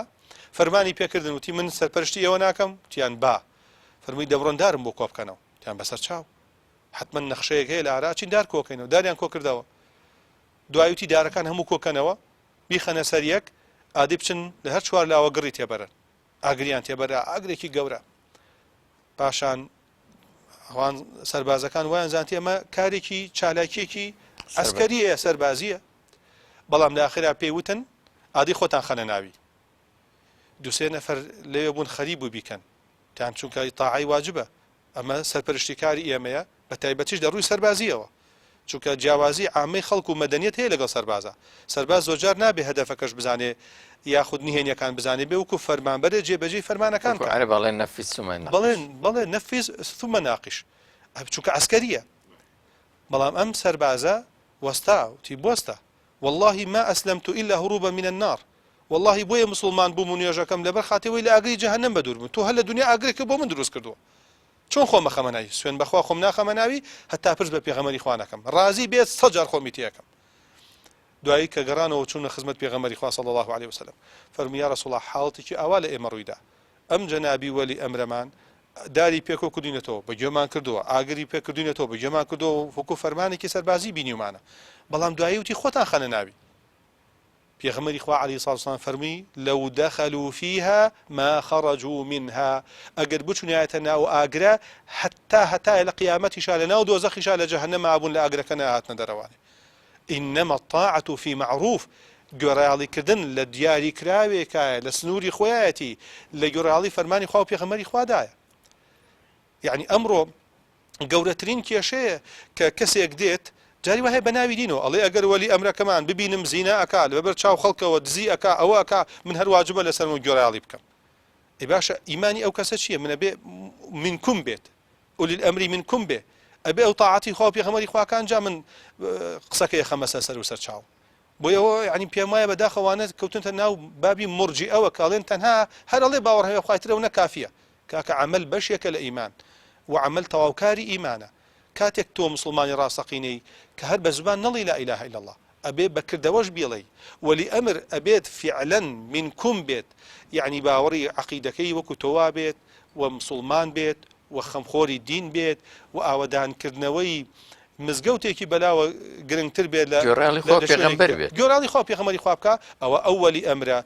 فەرمانی پێکردن وتی من سەرپەرشتی ئێوە ناکەم وتیان با فەرمووی دەبڕۆن دارم بۆ کۆ بکەنەوە تیان بەسەر چاو حەتمەن نەخشەیەک هەیە لە ئارا ئەچین دار کۆکەینەوە داریان کۆکردەوە دوای وتی دارەکان هەموو کۆکەنەوە بیخەنە سەر یەک ئادی بچن لە هەر چوار لاوە گڕی تێبەرن ئاگریان تێبەرا ئاگرێکی گەورە پاشان ئەوان سەربازەکان وایان زانتی ئەمە کارێکی چالاکیەکی ئەسکەریە سەربازیە بەڵام لە ئاخرا پێی وتن ئادی خۆتان خەنە ناوی دوسێ نەفەر لەوێ بوون خەریک بوو بیکەن تان چونکە تاعی واجبە ئەمە سەرپەرشتیکاری ئێمەیە، بە تایبەتیش لە ڕووی سەربازییەوە. چونکە جیاوازی عامەی خەڵک و مەدەنیەت هەیە لەگەڵ سەربازا. سەرباز زۆرجار نابێ هەدەفەکەش بزانێ یاخود نهێنیەکان بزانێ بێ وەکو فەرمانبەرێ جێبەجێی فەرمانەکان وەکو بکا. عەرەب ئەڵێن نفذ ثم ناقش. بەڵێ بەڵێ نفذ ثم ناقش چونکە عەسکەریە. بەڵام ئەم سەربازە وەستا وتی بوەستە واللە ما اسلمت الا هروبا من النار وەڵاهی بۆیە موسڵمان بووم و نوێژەکەم لەبەر خاتری وەی لە ئاگری جەهەنەم بەدوور بم تۆ هەر لە دونیا ئاگرێکت بۆ من دروست کردووە چۆن خۆم ئەخەمە ناوی سوێن بەخوا خۆم ناخەمە ناوی هەتا پرس بە پێغەمبەری خوا نەکەم ڕازی بێت سە جار خۆمی تێکەم دوایی کە گەڕانەوە چوونە خزمەت پێغەمبەری خوا صلی الله علیه وسلم فەرمووی یا رسول الله حاڵەتێکی ئاوا لە ئێمە ڕوویدا ئەم جەنابی وەلی ئەمرەمان داری پێ کۆ کردوینەتەوە بە گوێمان کردووە ئاگری پێ کردوینەتەوە بە گوێمان کردووە وەکو فەرمانێکی سەربازی بینیومانە بەڵام دوایی وتی خۆتان خەنە ناوی پێغەمبەری خوا علیە سڵات وسلام فەرمووی، لو دخلوا فیها ما خرجوا منها، ئەگەر بچونایەتە ناو ئاگرە هەتا هەتایە لە قیامەتیشا لە ناو دۆزەخیشا لە جەهەنەما بوون لە ئاگرەکە نەئەهاتنە دەرەوانێ. انما الطاعة فی معروف، گوێڕایەڵی کردن لە دیاری کراوێکایە لە سنووری خۆیایەتی لە گوێڕایەڵی فەرمانی خوا و پێغەمبەری خوادایە. یەعنی ئەمڕۆ گەورەترین کێشەیە کە کەسێک دێت جاری وا هەیە بە ناوی دینەوە ئەڵێ ئەگەر وەلی ئەمرەکەمان ببینم زینا ئەکا لەبەر چاو خەڵکەوە دزی ئەکا ئەوە ئەکا من هەر واجبە لەسەرم و گوێڕایەڵی بکەم ئەی باشە ئیمانی ئەو کەسە چییە منە بێ منکم بێت ئولی الئەمری منکم بێ ئەبێ ئەو تاعەتی خوا و پێغەمبەری خواکان جا من قسەکەی خەمە سەر سەر و سەر چاو بۆیە ئەوە یانی پێم وایە بەداخەوە وانە کەوتنتە ناو بابی مورجیئەوە کە ئەڵێن تەنها هەر ئەڵێ باوەڕ هەیە خوای ترە و نە کافیە کاکە عەمەل بەشێکە لە ئیمان و عەمەل تەواوکاری ئیمانە کاتێک تۆ موسڵمانی ڕاستەقینەی کە هەر بە زبان نەڵێی لا اله الا اللە ئەبێ بە کردەوەش بیڵێی وەلی ئەمر ئەبێت فعلا منکم بێت یەعنی باوەڕی عەقیدەکەی وەکو تۆ وابێت و موسڵمان بێت و خەمخۆری دین بێت و ئاوەدانکردنەوەی مزگەوتێکی بەلاوە گرنگتر بێت لە گوێڕایەڵی خوا و لە شوێنێکی پێغەمبەر تر. بێت. گوێڕایەڵی خوا و پێغەمبەری خوا بکا ئەوە ئەو وەلی ئەمرە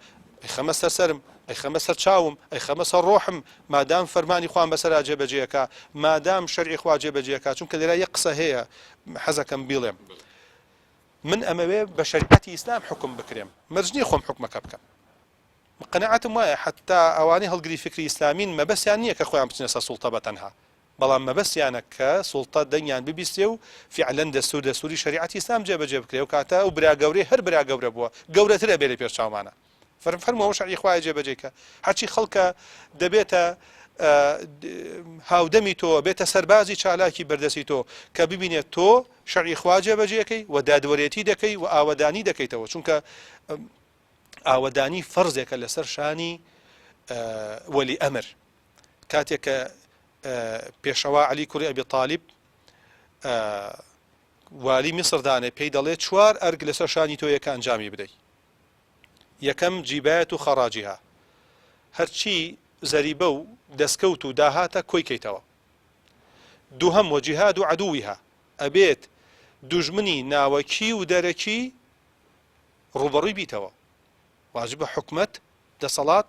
ئەیخەمە سەر سەرم ئەیخەمە سەر چاوم ئەیخەمە سەر ڕۆحم مادام فەرمانی خوام بەسەرا جێبەجێ ئەکا مادام شەرعی خوا جێبەجێ ئەکا چونکە لێرە یەک قسە هەیە حەزەکەم بیڵێم من ئەمەوێ بە شەریعەتی ئیسلام حوکم بکرێم مەرج نییە خۆم حوکمەکە بکەم قەناعەتم وایە حەتتا ئەوانەی هەڵگری فیکری ئیسلامین مەبەستیان نییە کە خۆیان بچنە سەر سوڵتە بە تەنها، بەڵام مەبەستیانە کە سوڵتە دەنگیان ببیسترێ و فیعلەن دەستوور دەستووری شەریعەتی ئیسلام جێبەجێ بکرێ، ئەو کاتە ئەو برا گەورەی هەر برا گەورە بووە گەورەتر ئەبێ لە پێش چاومانا. فەرم فەرموو ئەوە شەرعی خوایە جێبەجێی کە. هەرچی خەڵکە دەبێتە هاودەمی تۆ، بێتە سەربازی چالاکی بەردەستی تۆ کە ببینێت تۆ شەرعی خوا جێبەجێ ئەکەی و دادوەرێتی دەکەی و ئاوەدانی دەکەیتەوە، چونکە ئاوەدانی فەرزێکە لەسەر شانی وەلی ئەمر کاتێک کە پێشەوا علی کوڕی ئەبی تالیب والی میسر دانێ پێی دەڵێ چوار ئەرک لەسەر شانی تۆ یەکە ئەنجامی بدەیت یەکەم جیبایەت و خەڕاجیها هەرچی زەریبە و دەستکەوت و داهاتە کۆی کەیتەوە دووهەم وجهاد عدوها ئەبێت دوژمنی ناوەکی و دەرەکی ڕووبەڕووی بیتەوە. واجبە حکومەت، دەسەڵات،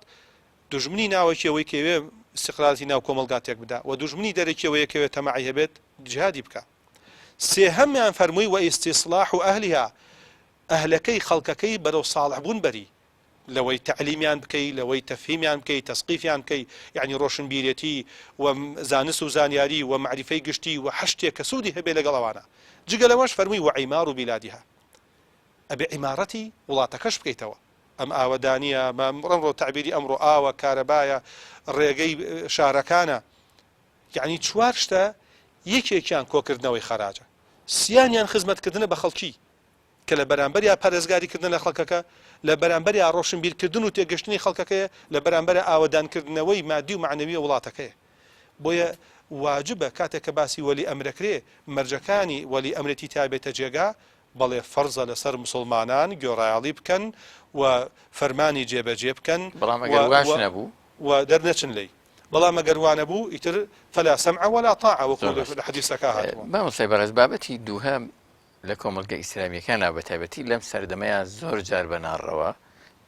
دوژمنی ناوەکی ئەوەی کە ئەیەوێ ئیستیقراراتی ناو کۆمەڵگا تێک بدا و دوژمنی دەرەکی ئەوەیە کە ئەوێ تەماعی هەبێت جیهادی بکا. سێهەمیان فەرمووی وئیستیسڵاح ئەهلها، ئەهلەکەی، خەڵکەکەی بەرەو ساڵح بوون بەری، لەوەی تەعلیمیان بکەی، لەوەی تەفهیمیان بکەی، تەسقیفیان بکەی، یەعنی ڕۆشنبیرێتی و زانست و زانیاری و مەعریفەی گشتی و هەر شتێک کە سوودی هەبێ لەگەڵ ئەوانە. جگە لەوەش فەرمووی وعیمار بلادها. ئەبێ عیمارەتی وڵاتەکەش بکەیتەوە ئەم ئاوەدانیە ئەمڕۆ تەعبیری ئەمڕۆ ئاوە کارەبایە ڕێگەی شارەکانە یعنی چوار شتە یەکێکیان کۆکردنەوەی خەراجە سیانیان خزمەتکردنە بە خەڵکی کە لە بەرامبەر یا پارێزگاریکردن لە خەڵکەکە لە بەرامبەر یا ڕۆشنبیرکردن و تێگەشتنی خەڵکەکەیە لە بەرامبەر ئاوەدانکردنەوەی مادی و معنەوی وڵاتەکەیە بۆیە واجبە کاتێک کە باسی وەلی ئەمرەکرێ مەرجەکانی وەلی ئەمرێتی تابێتە جێگا بەڵێ فەرزە لەسەر موسڵمانان گوێڕایەڵی بکەن و فەرمانی جێبەجێ بکەن بەڵام ئەگەر واش نەبوو؟ و دەرنەچن لێی بەڵام ئەگەر وانەبوو ئیتر فلا سمع ولا طاعە وەکو لە حەدیسەکە هاتووە. مامۆستای بەڕێز بابەتی دووهەم لە کۆمەڵگە ئیسلامیەکانا بەتایبەتی لەم سەردەمەیا زۆر جار بە ناڕەوا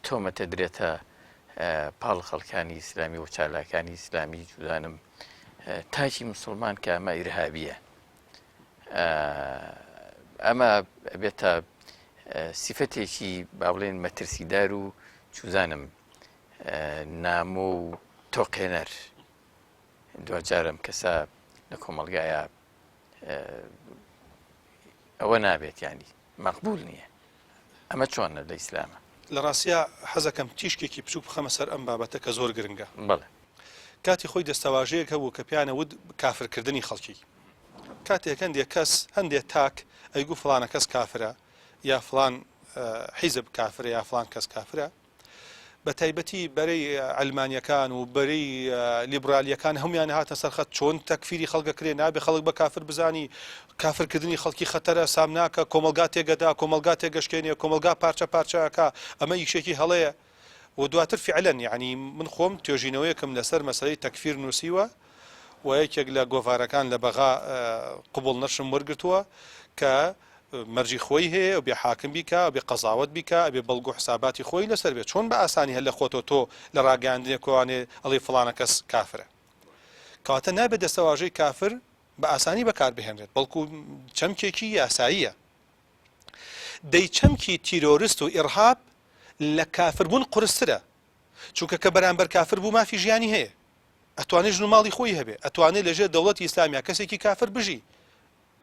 تۆمەتە درێتە پاڵ خەڵکانی ئیسلامی و چالاکانی ئیسلامی جودانم تاکی مسلمان کە ئەمە ئیرهابیە ئەمە ئەبێتە سیفەتێکی با بڵێن مەترسیدار و چوزانم نامۆ و تۆقێنەر دوجارم کەسە لە کۆمەلگایە. ئەوە نابێت یانی مەقبول نییە ئەمە چۆنە لە ئیسلامە؟ لە ڕاستیا حەزەکەم تیشکێکی بچوک بخەمە سەر ئەم بابەتە کە زۆر گرنگە. بەڵێ. کاتی خۆی دەستەواژەیەک هەبوو کە پێیان ئەوت کافرکردنی خەڵکی. کاتێک هەندێک کەس، هەندێک تاک ئەیگوو فڵانە کەس کافرە یا فڵان حیزب کافرە یا فڵان کەس کافرە، بە تایبەتی بەرەی عەلمانیەکان و بەرەی لیبرالیەکان هەمویان هاتە سەر خەت چۆن تەکفیری خەڵک ئەکرێ نابێ خەڵک بە کافر بزانی کافرکردنی خەڵکی خەتەرە سامناکە کۆمەڵگا تێگەدا کۆمەڵگا تێگەشکێنێ کۆمەڵگا پارچە پارچە ئەکا ئەمە ئیشێکی هەڵەیە و دواتر فعلەن یعنی من خۆم توێژینەوەیەکم لەسەر مەسەلەی تەکفیر نووسیوە و یەکێک لە گۆڤارەکان لە بەغا قبوڵ نەشم وەرگرتووە کە مەرجی خۆی هەیە ئەبێ حاکم بیکا ئەبێ قەزاوەت بیکا ئەبێ بەڵگە و حساباتی خۆی لەسەر بێ چۆن بە ئاسانی هەر لە خۆتەوە تۆ لە ڕاگەیاندنێک کۆوانێ ئەڵێی فڵانە کەس کافرە کەواتە نابێت دەستەواژەی کافر بە ئاسانی بەکار بهێنرێت بەڵکو چەمکێکی یاساییە دەی چەمکی تیرۆرست و ئیرهاب لە کافربوون قورسترە چونکە کە بەرامبەر کافر بوو مافی ژیانی هەیە ئەتوانێت ژن و ماڵی خۆی هەبێ ئەتوانێت لەژێر دەوڵەتی ئیسلامیا کەسێکی کافر بژی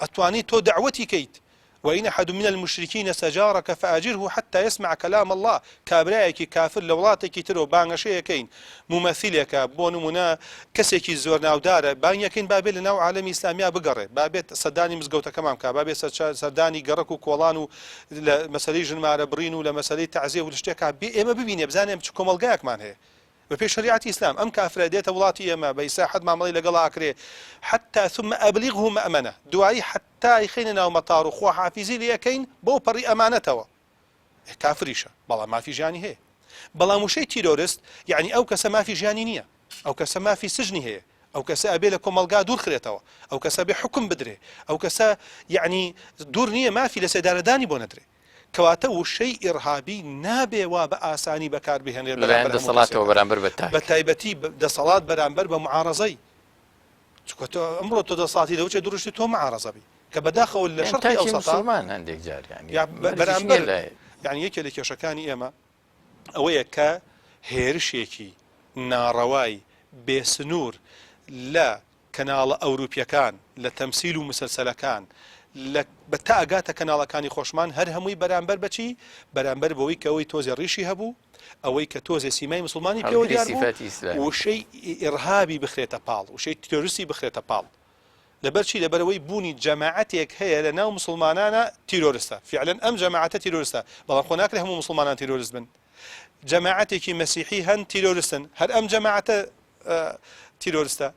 ئەتوانی تۆ دەعوەتی کەیت، وان احد من المشرکین استجارک فاجره حتی یسمع کلام اللە، کابرایەکی کافر لە وڵاتێکی ترەوە بانگەشەی ئەکەین مومەسیلێکە بۆ نمونە کەسێکی زۆر ناودارە بانگی ئەکەین با بێت لەناو عالەمی ئیسلامیا بگەڕێ با بێت سەردانی مزگەوتەکەمان بکا با بێت سەردانی گەڕەک و کۆڵان و لە مەسەلەی ژنمارە بڕین و لە مەسەلەی تەعزیە و لە شتێکا بێ ئێمە ببینێ بزانێ چ کۆمەڵگایەکمان هەیە بەپێی شەریعەتی ئیسلام ئەم کافرە دێتە وڵاتی ئێمە بە ئیسراحەت مامەڵەی لەگەڵا ئەکرێ حتی ثم ابلغه مأمنە دوایی حتی ئەیخەینە ناو مەتار و خواحافیزی لێ ئەکەین بەو پەڕی ئەمانەتەوە ئێ کافریشە بەڵام مافی ژیانی هەیە بەڵام وشەی تیرۆرست یعنی ئەو کەسە مافی ژیانی نییە ئەو کەسە مافی سجنی هەیە ئەو کەسە ئەبێ لە کۆمەڵگا دوور خرێتەوە ئەو کەسە بێ حکم بدرێ ئەو کەسە یعنی دوور نییە مافی لە سێدارەدانی بۆ نەدرێ کەواتە وشەی ئیڕهابی نابێ وا بە ئاسانی بەکار بهێنرێت لەلایەن بەرامبەر هەموو دەسەڵاتەوە کەسێکا بەرامبەر بە تاک. بە تایبەتی دەسەڵات بەرامبەر بە موعارەزەی چونکە تۆ ئەمڕۆ تۆ دەسەڵاتی لەوە چێ دروشتی تۆ معارەزە بی کە بەداخەوە لە یان شەرقی تاکی ئەوسەتا موسڵمان هەندێک جار یانی یا مەرجیش نییە بەرامبەر لە یانی یەکێ لە کێشەکانی ئێمە ئەوەیە کە هێرشێکی ناڕەوای بێسنوور لە کەناڵە ئەوروپیەکان لە تەمسیل و مسەلسەلەکان لە بە تا ئەگاتە کەناڵەکانی خۆشمان هەر هەمووی بەرامبەر بە چی؟ بەرامبەر بەوەی کە ئەوەی تۆزێ ڕیشی هەبوو ئەوەی کە تۆزێ سیمای مسوڵمانی پێوە هەڵگری دیار بوو سیفاتی ئیسلامی. وشەی ئیڕهابی بخرێتە پاڵ وشەی تیرۆریستی بخرێتە پاڵ لەبەر چی لەبەرئەوەی بوونی جەماعەتێک هەیە لە ناو مسوڵمانانا تیرۆرستە فیعلەن ئەم جەماعەتە تیرۆرستە بەڵام خۆ ناکرێ هەموو مسوڵمانان تیرۆرست بن جەماعەتێکی مەسیحی هەن تیرۆرستن هەر ئەم جەماعەتە تیرۆرستە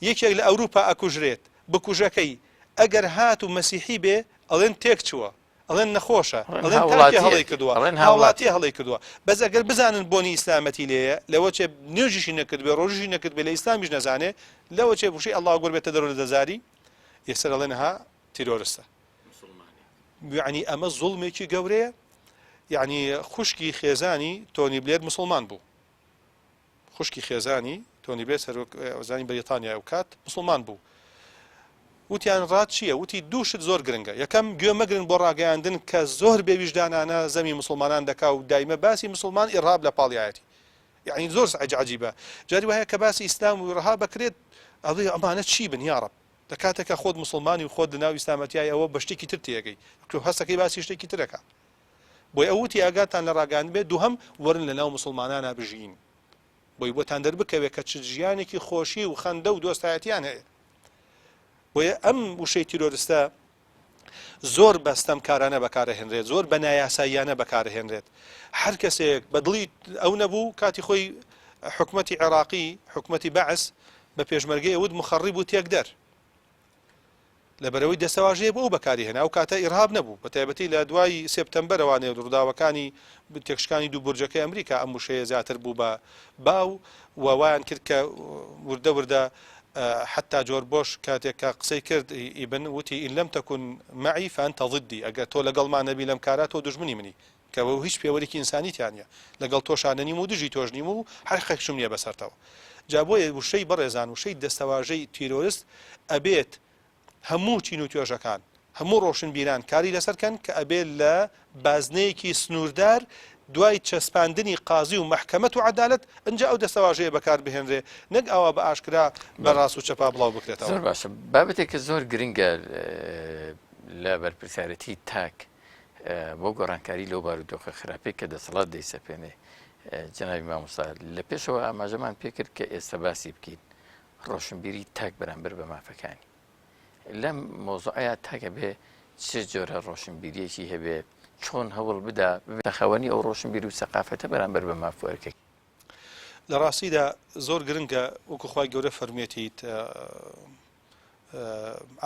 یەکێک لە ئەوروپا ئەکوژرێت بکوژەکەی ئەگەر هات و مەسیحی بێ ئەڵێن تێک چووە ئەڵێن نەخۆشە ئەڵێن تاکێ هەڵی کردووە ئەڵێن هاوڵاتی هەڵی کردووە بەس ئەگەر بزانن بۆنی ئیسلامەتی لێیە لەوە چێ نوێژیشی نەکرد بێ ڕۆژیشی نەکرد بێ لە ئیسلامیش نەزانێ لەوە چێ وشەی ئەڵڵا ئەکبەر بێتە دەرەوە لە دەزاری یەکسەر ئەڵێن ها تیرۆرستە یعنی ئەمە زوڵمێکی گەورەیە یعنی خوشکی خێزانی تۆنی بلێر مسلمان بوو خوشکی خێزانی، تۆنی بلێر سەرۆک وەزیرانی بەریتانیا ئەوکات موسڵمان بوو. وتیان ڕات چییە؟ وتی دوو شت زۆر گرنگە، یەکەم گوێ مەگرن بۆ ڕاگەیاندن کە زۆر بێ ویژدانانە زەمی موسڵمانان دەکا و دایمە باسی موسڵمان ئیڕهاب لە پاڵیایەتی. یەعنی زۆر عەجیبە. جاری وایە کە باسی ئیسلام و ئیڕهاب ئەکرێت ئەڵێ ئەمانە چی بن یاڕەب. لە کاتێکا خۆت موسڵمانی و خۆت لەناو ئیسلامەتیای ئەوە بە شتێکی تر تێگەی. تۆ هەستەکەی باسی شتێکی تر ئەکا. بۆیە ئەو وتی ئاگاتان لە ڕاگەیاندن بێت، دووهەم وەرن لە ناو موسڵمانانا بژین بۆی بۆتان دەربکەوێت کە چ ژیانێکی خۆشی و خەندە و دۆستایەتیان هەیە. بۆیە ئەم وشەی تیرۆرستە زۆر بە ستەمکارانە بەکارەهێنرێت، زۆر بە نایاساییانە بەکارەهێنرێت. هەر کەسێک بە دڵی ئەو نەبوو، کاتی خۆی حکومەتی عێراقی، حکومەتی بەعس بە پێشمەرگەی ئەوت مخەڕیب و تێکدەر. لەبەرئەوەی دەستەواژەیە بۆ ئەو بەکاری هێنا، ئەو کاتە ئیرهاب نەبوو، بەتایبەتی لە دوای سێپتەمبەرەوانێ ڕووداوەکانی تێکشکانی دوو بورجەکەی ئەمریکا ئەم وشەیە زیاتر بوو بە باو و وایان کرد کە وردە وردە حەتا جۆر بۆش کاتێک کە قسەی کرد ئیبن وتی إن لم تكن معي فأنت ضدي ئەگەر تۆ لەگەڵمان نەبی لەم کارە تۆ دوژمنی منی کە هیچ پێوەرێکی ئینسانی تیا نیە لەگەڵ تۆشا نەنیم و دژی تۆش نیم و حەقێکشم نیە بەسەرتەوە جا بۆیە وشەی بەڕێزان وشەی دەستەواژەی تیرۆرست ئەبێت هەموو چین و توێژەکان هەموو ڕۆشنبیران کاری لەسەر کەن کە ئەبێت لە بازنەیەکی سنووردار دوای چەسپاندنی قازی و مەحکەمەت و عەدالەت ئنجا ئەو دەستەواژەیە بەکار بهێنرێ نەک ئاوا بە ئاشکرا بە ڕاست و چەپا بڵاو بکرێتەوە. زۆر باشە بابەتێک کە زۆر گرنگە. لە بەرپرسیارەتی تاک بۆ گۆڕانکاری لەو بارودۆخە خراپەی کە دەسەڵات دەیسەپێنێ جەنابی مامۆستا لە پێشەوە ئاماژەمان پێکرد کە ئێستا باسی بکەین ڕۆشنبیری تاک بەرامبەر بە مافەکانی لەم مۆزعەیە تاکە بێ چ جۆرە ڕۆشنبیریەکی هەبێ چۆن هەوڵ بدا ببێتە خاوەنی ئەو ڕۆشنبیر و سەقافەتە بەرامبەر بە ماف و ئەرکەکەی. لە ڕاستیدا زۆر گرنگە وەکو خوای گەورە فەرموویەتی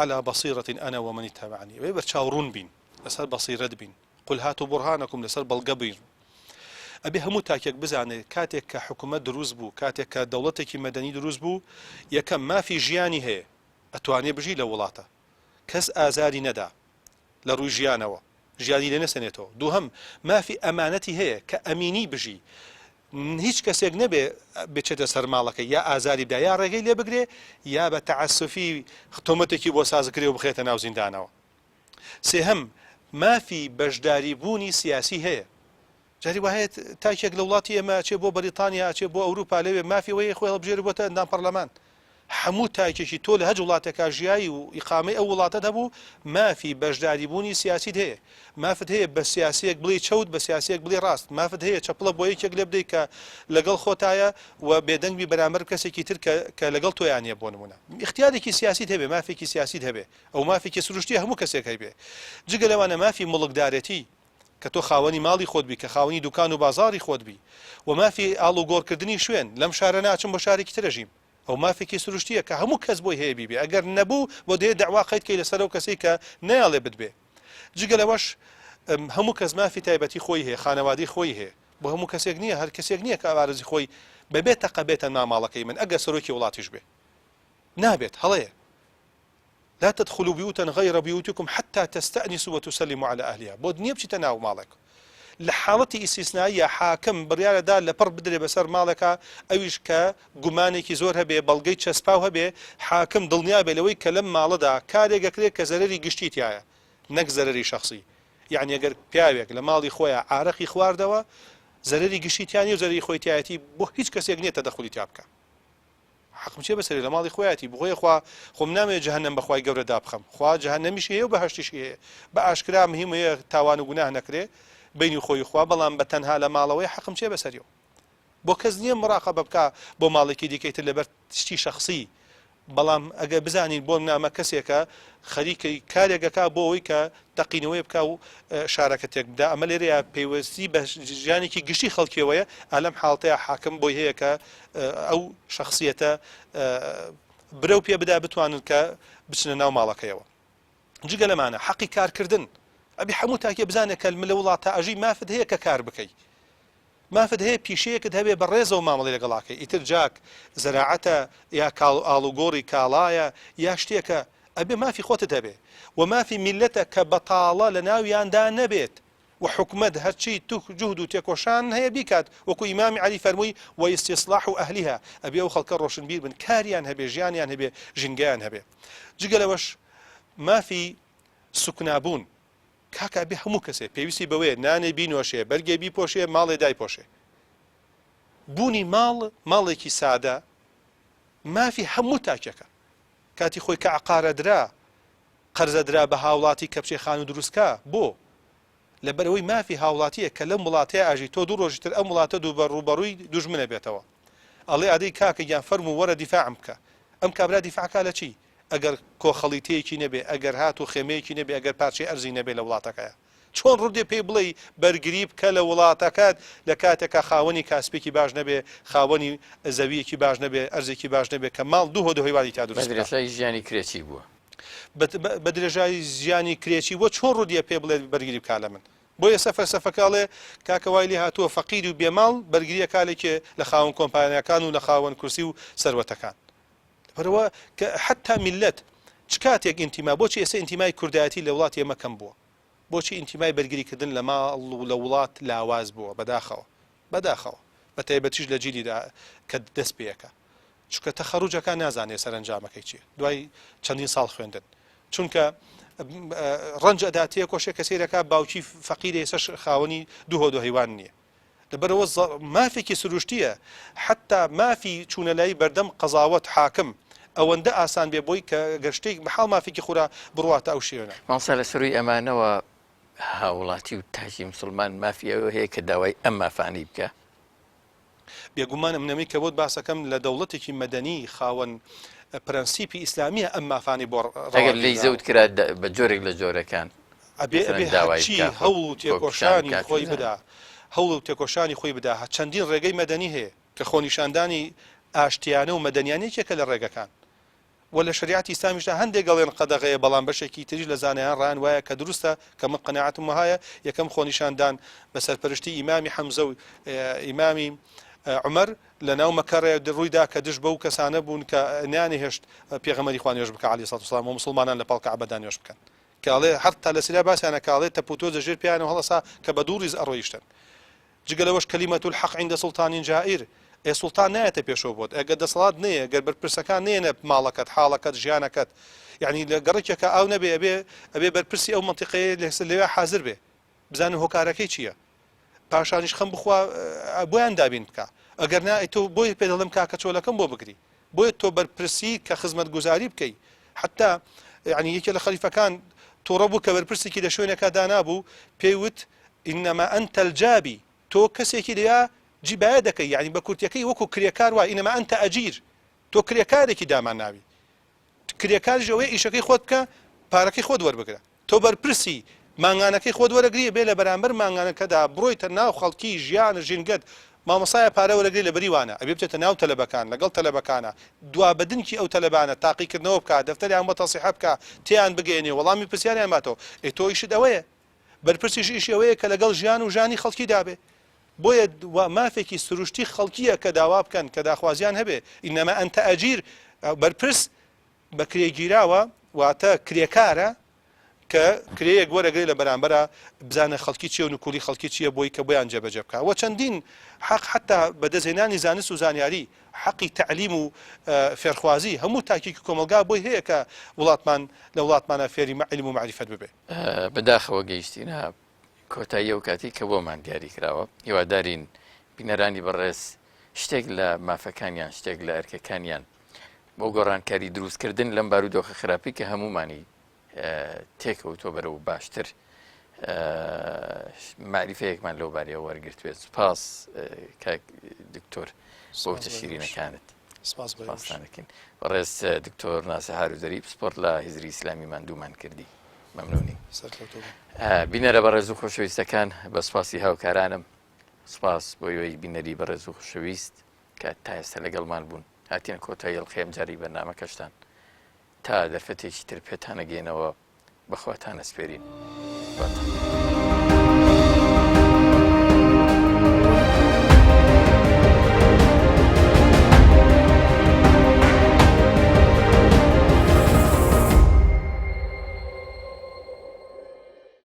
علی بصیرة انا ومن اتبعنی ئەبێ بەرچاو ڕوون بین لەسەر بەسیرەت بین قل هاتوا برهانکم لەسەر بەڵگە بین ئەبێ هەموو تاکێک بزانێت کاتێک کە حکوومەت دروست بوو کاتێک کە دەوڵەتێکی مەدەنی دروست بوو یەکەم مافی ژیانی هەیە ئەتوانێ بژی لە وڵاتە کەس ئازاری نەدا لە ڕووی ژیانەوە ژیانی لێ نەسەنێتەوە دووهەم مافی ئەمانەتی هەیە کە ئەمینی بژی هیچ کەسێک نەبێ بچێتە سەر ماڵەکەی یا ئازاری بدا یا ڕێگەی لێ بگرێ یا بە تەعەسوفی تۆمەتێکی بۆ سازکرێ و بخرێتە ناو زیندانەوە. سێهەم، مافی بەشداری بوونی سیاسی هەیە. جاری وا هەیە تاکێک لە وڵاتی ئێمە ئەچێ بۆ بەریتانیا ئەچێ بۆ ئەوروپا لەوێ مافی ئەوەیە خۆی هەڵبژێرێ بۆتە ئەندام پەرلەمان. هەموو تاکێکی تۆ لە هەچ وڵاتێکا ژیای و ئیقامەی ئەو وڵاتەت هەبوو مافی بەشداری بوونی سیاسیت هەیە. مافت هەیە بە سیاسیەک بڵێی چەوت بە سیاسیەک بڵێی ڕاست. مافت هەیە چەپڵە بۆ یەکێک لێ بدەی کە لەگەڵ خۆتایە و بێدەنگ بی بەرامبەر کەسێکی تر کە کە لەگەڵ تۆیا نیە بۆ نموونە. ئیختیارێکی سیاسیت هەبێ مافێکی سیاسیت هەبێ. ئەو مافێکی سروشتیە هەموو کەسێک هەیبێ. جگە لەوانە مافی موڵکدارێتی کە تۆ خاوەنی ماڵی خۆت بی، کە خاوەنی دوکان و بازاڕی خۆت بی و مافی ئاڵوگۆڕکردنی شوێن، لەم شارە ناچم بۆ شارێکی تر ئەژیم، ئەو مافێکی سروشتییە کە هەموو کەس بۆی هەیە بیبێ، ئەگەر نەبوو بۆ دەیە دەعوا قەید کەی لەسەر ئەو کەسەی کە نایەڵێ بتبێ. جگە لەوەش هەموو کەس مافی تایبەتی خۆی هەیە، خانەوادەی خۆی هەیە، بۆ هەموو کەسێک نییە، هەر کەسێک نییە کە ئارەزوی خۆی بەبێ تەقە بێتە ناو ماڵەکەی من، ئەگەر سەرۆکی وڵاتیش بێ نابێت، هەڵەیە. لا تدخلوا بیوتا غیر بیوتکم حتی تستأنسوا وتسلموا علی اهلها بۆت نییە بچیتە ناو ماڵێک لە حاڵەتی ئیستیسناییە حاکم بڕیارە دا لەپڕ بدرێ بەسەر ماڵێکا ئەویش کە گومانێکی زۆر هەبێ بەڵگەی چەسپاو هەبێ حاکم دڵنیا بێ لەوەی کە لەم ماڵەدا کارێک ئەکرێ کە زەرەری گشتی تیایە نەک زەرەری شەخسی یعنی ئەگەر پیاوێک لە ماڵی خۆیان عارەقی خواردەوە زەرەری گشتی تیا نیە و زەرەری خۆی تیایەتی بۆ هیچ کەسێک نییە تەدەخولی تیا بکا. حەقم چیە بەسەری لە ماڵی خۆیەتی بخۆیە خوا خۆم نامەوێ جەهەنەم بەخوای گەورە دابخەم خوا جەهەنەمیشی هەیە و بەهەشتیشی هەیە بە ئاشکرا مهم هەیە تاوان و گوناه نەکرێ بینی خۆی خوا بەڵام بە تەنها لە ماڵەوەی حەقم چیە بەسەریەوە بۆ کەس نییە مراقەبە بکا بۆ ماڵێکی دیکەی تر لەبەر شتی شەخسی بەڵام ئەگەر بزانین بۆ نامە کەسێکە خەریکەی کارێک ئەکا بۆ ئەوەی کە تەقینەوەی بکا و شارەکە تێک بدا ئەمە لێرەیە پەیوەستی بە ژیانێکی گشتی خەڵکیەوەیە ئالەم حاڵتەیە حاکم بۆی هەیە کە ئەو شخصیەتە برەو پێ بدا بتوانن کە بچنە ناو ماڵەکەیەوە جگە لەمانە حەقی کارکردن ئەبی هەموو تاکێ بزانێت کە لە وڵاتە ئەژی مافت هەیە کە کار بکەیت مافت هەیە پیشەیەکت هەبێ بە ڕێزەوە مامەڵەی لەگەڵا کەی ئیتر جاک زەراعەتە یا کاڵ ئاڵوگۆڕی کاڵایە یا شتێکە ئەبێ مافی خۆتت هەبێ و مافی میللەتە کە بەتاڵە لە ناویاندا نەبێت و حکومەت هەرچی توک جوهد و تێکۆشان هەیە بیکات وەکو ئیمامی عەلی فەرمووی واستصلاح اهلها ئەبێ ئەو خەڵکە ڕۆشنبیر بن کاریان هەبێ ژیانیان هەبێ ژینگەیان هەبێ جگە لەوەش مافی سوکنابوون کاکە ئەبێ هەموو کەسێ پێویستی بەوەیە نانێ بینۆشێ بەرگێ بیپۆشێ ماڵێ دایپۆشێ بوونی ماڵ ماڵێکی سادە مافی هەموو تاکێکە کاتی خۆی کە عقارە درا قەرزە درا بە هاوڵاتی کە بچێ خانوو دروستکا بۆ لەبەرئەوەی مافی هاوڵاتیە کە لەم وڵاتەیە ئاژی تۆ دوو ڕۆژی تر ئەم وڵاتە دوو بە ڕووبەڕووی دوژمنە بێتەوە ئەڵێ ئەدەی کاکە گیان فەرموو وەرە دیفاعم بکە ئەم کابرا دیفاعکا لە چی ئەگەر کۆخەڵیتەیەکی نەبێ، ئەگەر هات و خێمەیەکی نەبێ، ئەگەر پارچەی ئەرزی نەبێ لە وڵاتەکەیا. چۆن ڕوودێ پێی بڵێی بەرگری بکە لە وڵاتەکەت لە کاتێکا خاوەنی کاسپێکی باش نەبێ، خاوەنی زەوییەکی باش نەبێ، ئەرزێکی باش نەبێ کە ماڵ دوو هۆدە هەیوانی تیا بە دروست بکا. درێژایی ژیانی کرێچی بووە. بە درێژایی ژیانی کرێچی بووە، چۆن ڕوودیە پێی بڵێت بەرگری بکا لە من؟ بۆ ئێستا فەلسەفەکە ئەڵێ کاکە وای لێ هاتووە فەقیر و بێ ماڵ بەرگری ئەکا لە کێ؟ لە خاوەن کۆمپانیاکان و لە خاوەن کورسی و سەروەتەکان. لەبەرئەوە کە حەتا میللەت چ کاتێک ئینتیما، بۆچی ئێستا ئینتیمای کوردایەتی لە وڵاتی ئێمە کەم بووە؟ بۆچی ئینتیمای بەرگریکردن لە ماڵ و لە وڵات لاواز بووە؟ بەداخەوە، بەداخەوە، بە تایبەتیش لە جیلی دا کە دەست پێ ئەکا. چونکە تەخەروج ئەکا نازانێ سەرەنجامەکەی چییە دوای چەندین ساڵ خوێندن. چونکە ڕەنج ئەدا تێکۆشێ کە سەیرەکا باوکی فەقیرە ئێستاش خاوەنی دوو هۆدۆ هەیوان نییە. لەبەرئەوە مافێکی سروشتییە حەتتا مافی چوونە لای بەردەم قەزاوەت، حاکم، ئەوەندە ئاسان بێ بۆی کە گەر شتێک بەحاڵ مافێکی خورا بڕواتە ئەو شوێنە. مامۆستا لە سەرووی ئەمانەوە هاوڵاتی و تاکی مسوڵمان مافی ئەوە هەیە کە داوای ئەم مافانەی بکا؟ بێگومان ئەمنەمی کە بۆت باسەکەم لە دەوڵەتێکی مەدەنی خاوەن پرەنسیپی ئیسلامیە ئەم مافانەی بۆ ڕەوا ئەگەر لێی گیراوە. زەوت کرا بە جۆرێک لە جۆرەکان ئەبێ مەسەلەن ئەبێ داوای هەرچی بکا خۆ هەوڵ و خۆ پیشان تێکۆشانی بکا خۆی چوزانم. بدا هەوڵ و تێکۆشانی خۆی بدا چەندین ڕێگەی مەدەنی هەیە کە خۆنیشاندانی ئاشتیانە و مەدەنیانە یەکێکە لە ڕێگەکان وە لە شەریعەتی ئیسلامیشدا هەندێک ئەڵێن قەدەغەیە بەڵام بەشێکی تریش لە زانایان ڕایان وایە کە دروستە کە من قەناعەتم وەهایە یەکەم خۆنیشاندان بە سەرپەرشتی ئیمامی حەمزە و ئیمامی عومەر لە ناو مەکە ڕوویدا کە دژ بەو کەسانە بوون کە نەیانهێشت پێغەمبەری خوا نوێژ بکا عەلەیهی سڵات وسلام و موسڵمانان لە پاڵ کەعبەدا نوێژ بکەن کە ئەڵێ هەر تا لە سیرا باسیانە کە ئەڵێ تەپوتۆز لە ژێر پێیانەوە هەڵەسا کە بە دوو ڕیز ئەڕۆیشتن جگە لەوەش کلمە الحق عند سلطان جائر، ئێ سوڵتان نایەتە پێشەوە بۆت، ئەگەر دەسەڵات نەیە، گەر بەرپرسەکان نەیەنە ماڵەکەت، حاڵەکەت، ژیانەکەت، یەعنی لە گەڕەکێکا ئاو نەبێ ئەبێ ئەبێ بەرپرسی ئەو مەنتیقەیە لەوێ حازر بێ بزانن هۆکارەکەی چییە پاشانیش خەم بخوا بۆیان دابین بکا ئەگەر نا ئەی تۆ بۆیە پێ دەڵێم کاکە چۆلەکەم بۆ بگری بۆیە تۆ بەرپرسی کە خزمەتگوزاری بکەی حتا یعنی یەکێ لە خەلیفەکان توڕە بوو کە بەرپرسێکی لە شوێنێکا دانابوو پێی وت انما انت الجابی تۆ کەسێکی لەیا جیبایە دەکەی یعنی بە کورتیەکەی وەکو کرێکار وای انما انت اجیر تۆ کرێکارێکی داماناوی کرێکاریش ئەوەیە ئیشەکەی خۆت بکە پارەکەی خۆت وەربگرە تۆ بەرپرسی مانگانەکەی خۆت وەرەگری بێ لە بەرامبەر مانگانەکەدا بڕۆیتە ناو خەڵکی ژیان ژینگەت مامۆستایە پارە وەرەگری لە بەری وانە ئەبێ بچێتە ناو تەلەبەکان لەگەڵ تەلەبەکانە دوا بە دنکی ئەو تەلەبانە تاقیکردنەوە بکا دەفتەریان بۆ تەسیحە بکا تێیان بگەیەنێ وەڵامی پرسیاریان باتەوە ئێ تۆ ئیشت ئەوەیە بەرپرسیش ئیشی ئەوەیە کە لەگەڵ ژیان و ژانی خەڵکیدا بێ بۆیە مافێکی سروشتی خەڵکیە کە داوا بکەن کە داخوازیان هەبێ انما انت اجیر بەرپرس بەکرێگیراوە واتە کرێکارە کە کرێیەک وەرەگرێ لە بەرامبەرا بزانە خەڵکی چیە و نکولی خەڵکی چیە بۆی کە بۆیان جێبەجێ بکا وە چەندین حەق حەتا بەدەستهێنانی زانست و زانیاری حەقی تەعلیم و فێرخوازی هەموو تاکێکی کۆمەڵگا بۆی هەیە کە وڵاتمان لە وڵاتمانە فێری عیلم و مەعریفەت ببێ. بەداخەوە گەیشتینە کۆتایی ئەو کاتەی کە بۆمان دیاری کراوە هیوادارین بینەرانی بەڕێز شتێک لە مافەکانیان شتێک لە ئەرکەکانیان بۆ گۆڕانکاری دروستکردن لەم بارودۆخە خراپی کە هەمومانی تێکەوتوە بەرەو باشتر معریفەیەکمان لەو بارەیەوە وەرگرتوێت سپاس کاک دکتۆر بۆ وتە شیرینەکانت سپاسانەکەین بەڕێز دکتۆر ناسە هاروزەری پسپۆر لە هزری ئیسلامی ماندوومان کردی مەمنونی بینەرە بەڕێز و خۆشەویستەکان بە سپاسی هاوکارانم سپاس بۆ ئێوەی بینەری بەڕێز و خۆشەویست کە تا ئێستا لەگەڵمان بوون هاتینە کۆتایی ئەڵقەی ئەمجارەی بەرنامەکەشتان تا دەرفەتێکی تر پێتانەگەینەوە بەخواتان ئەسپێرین. خواتان.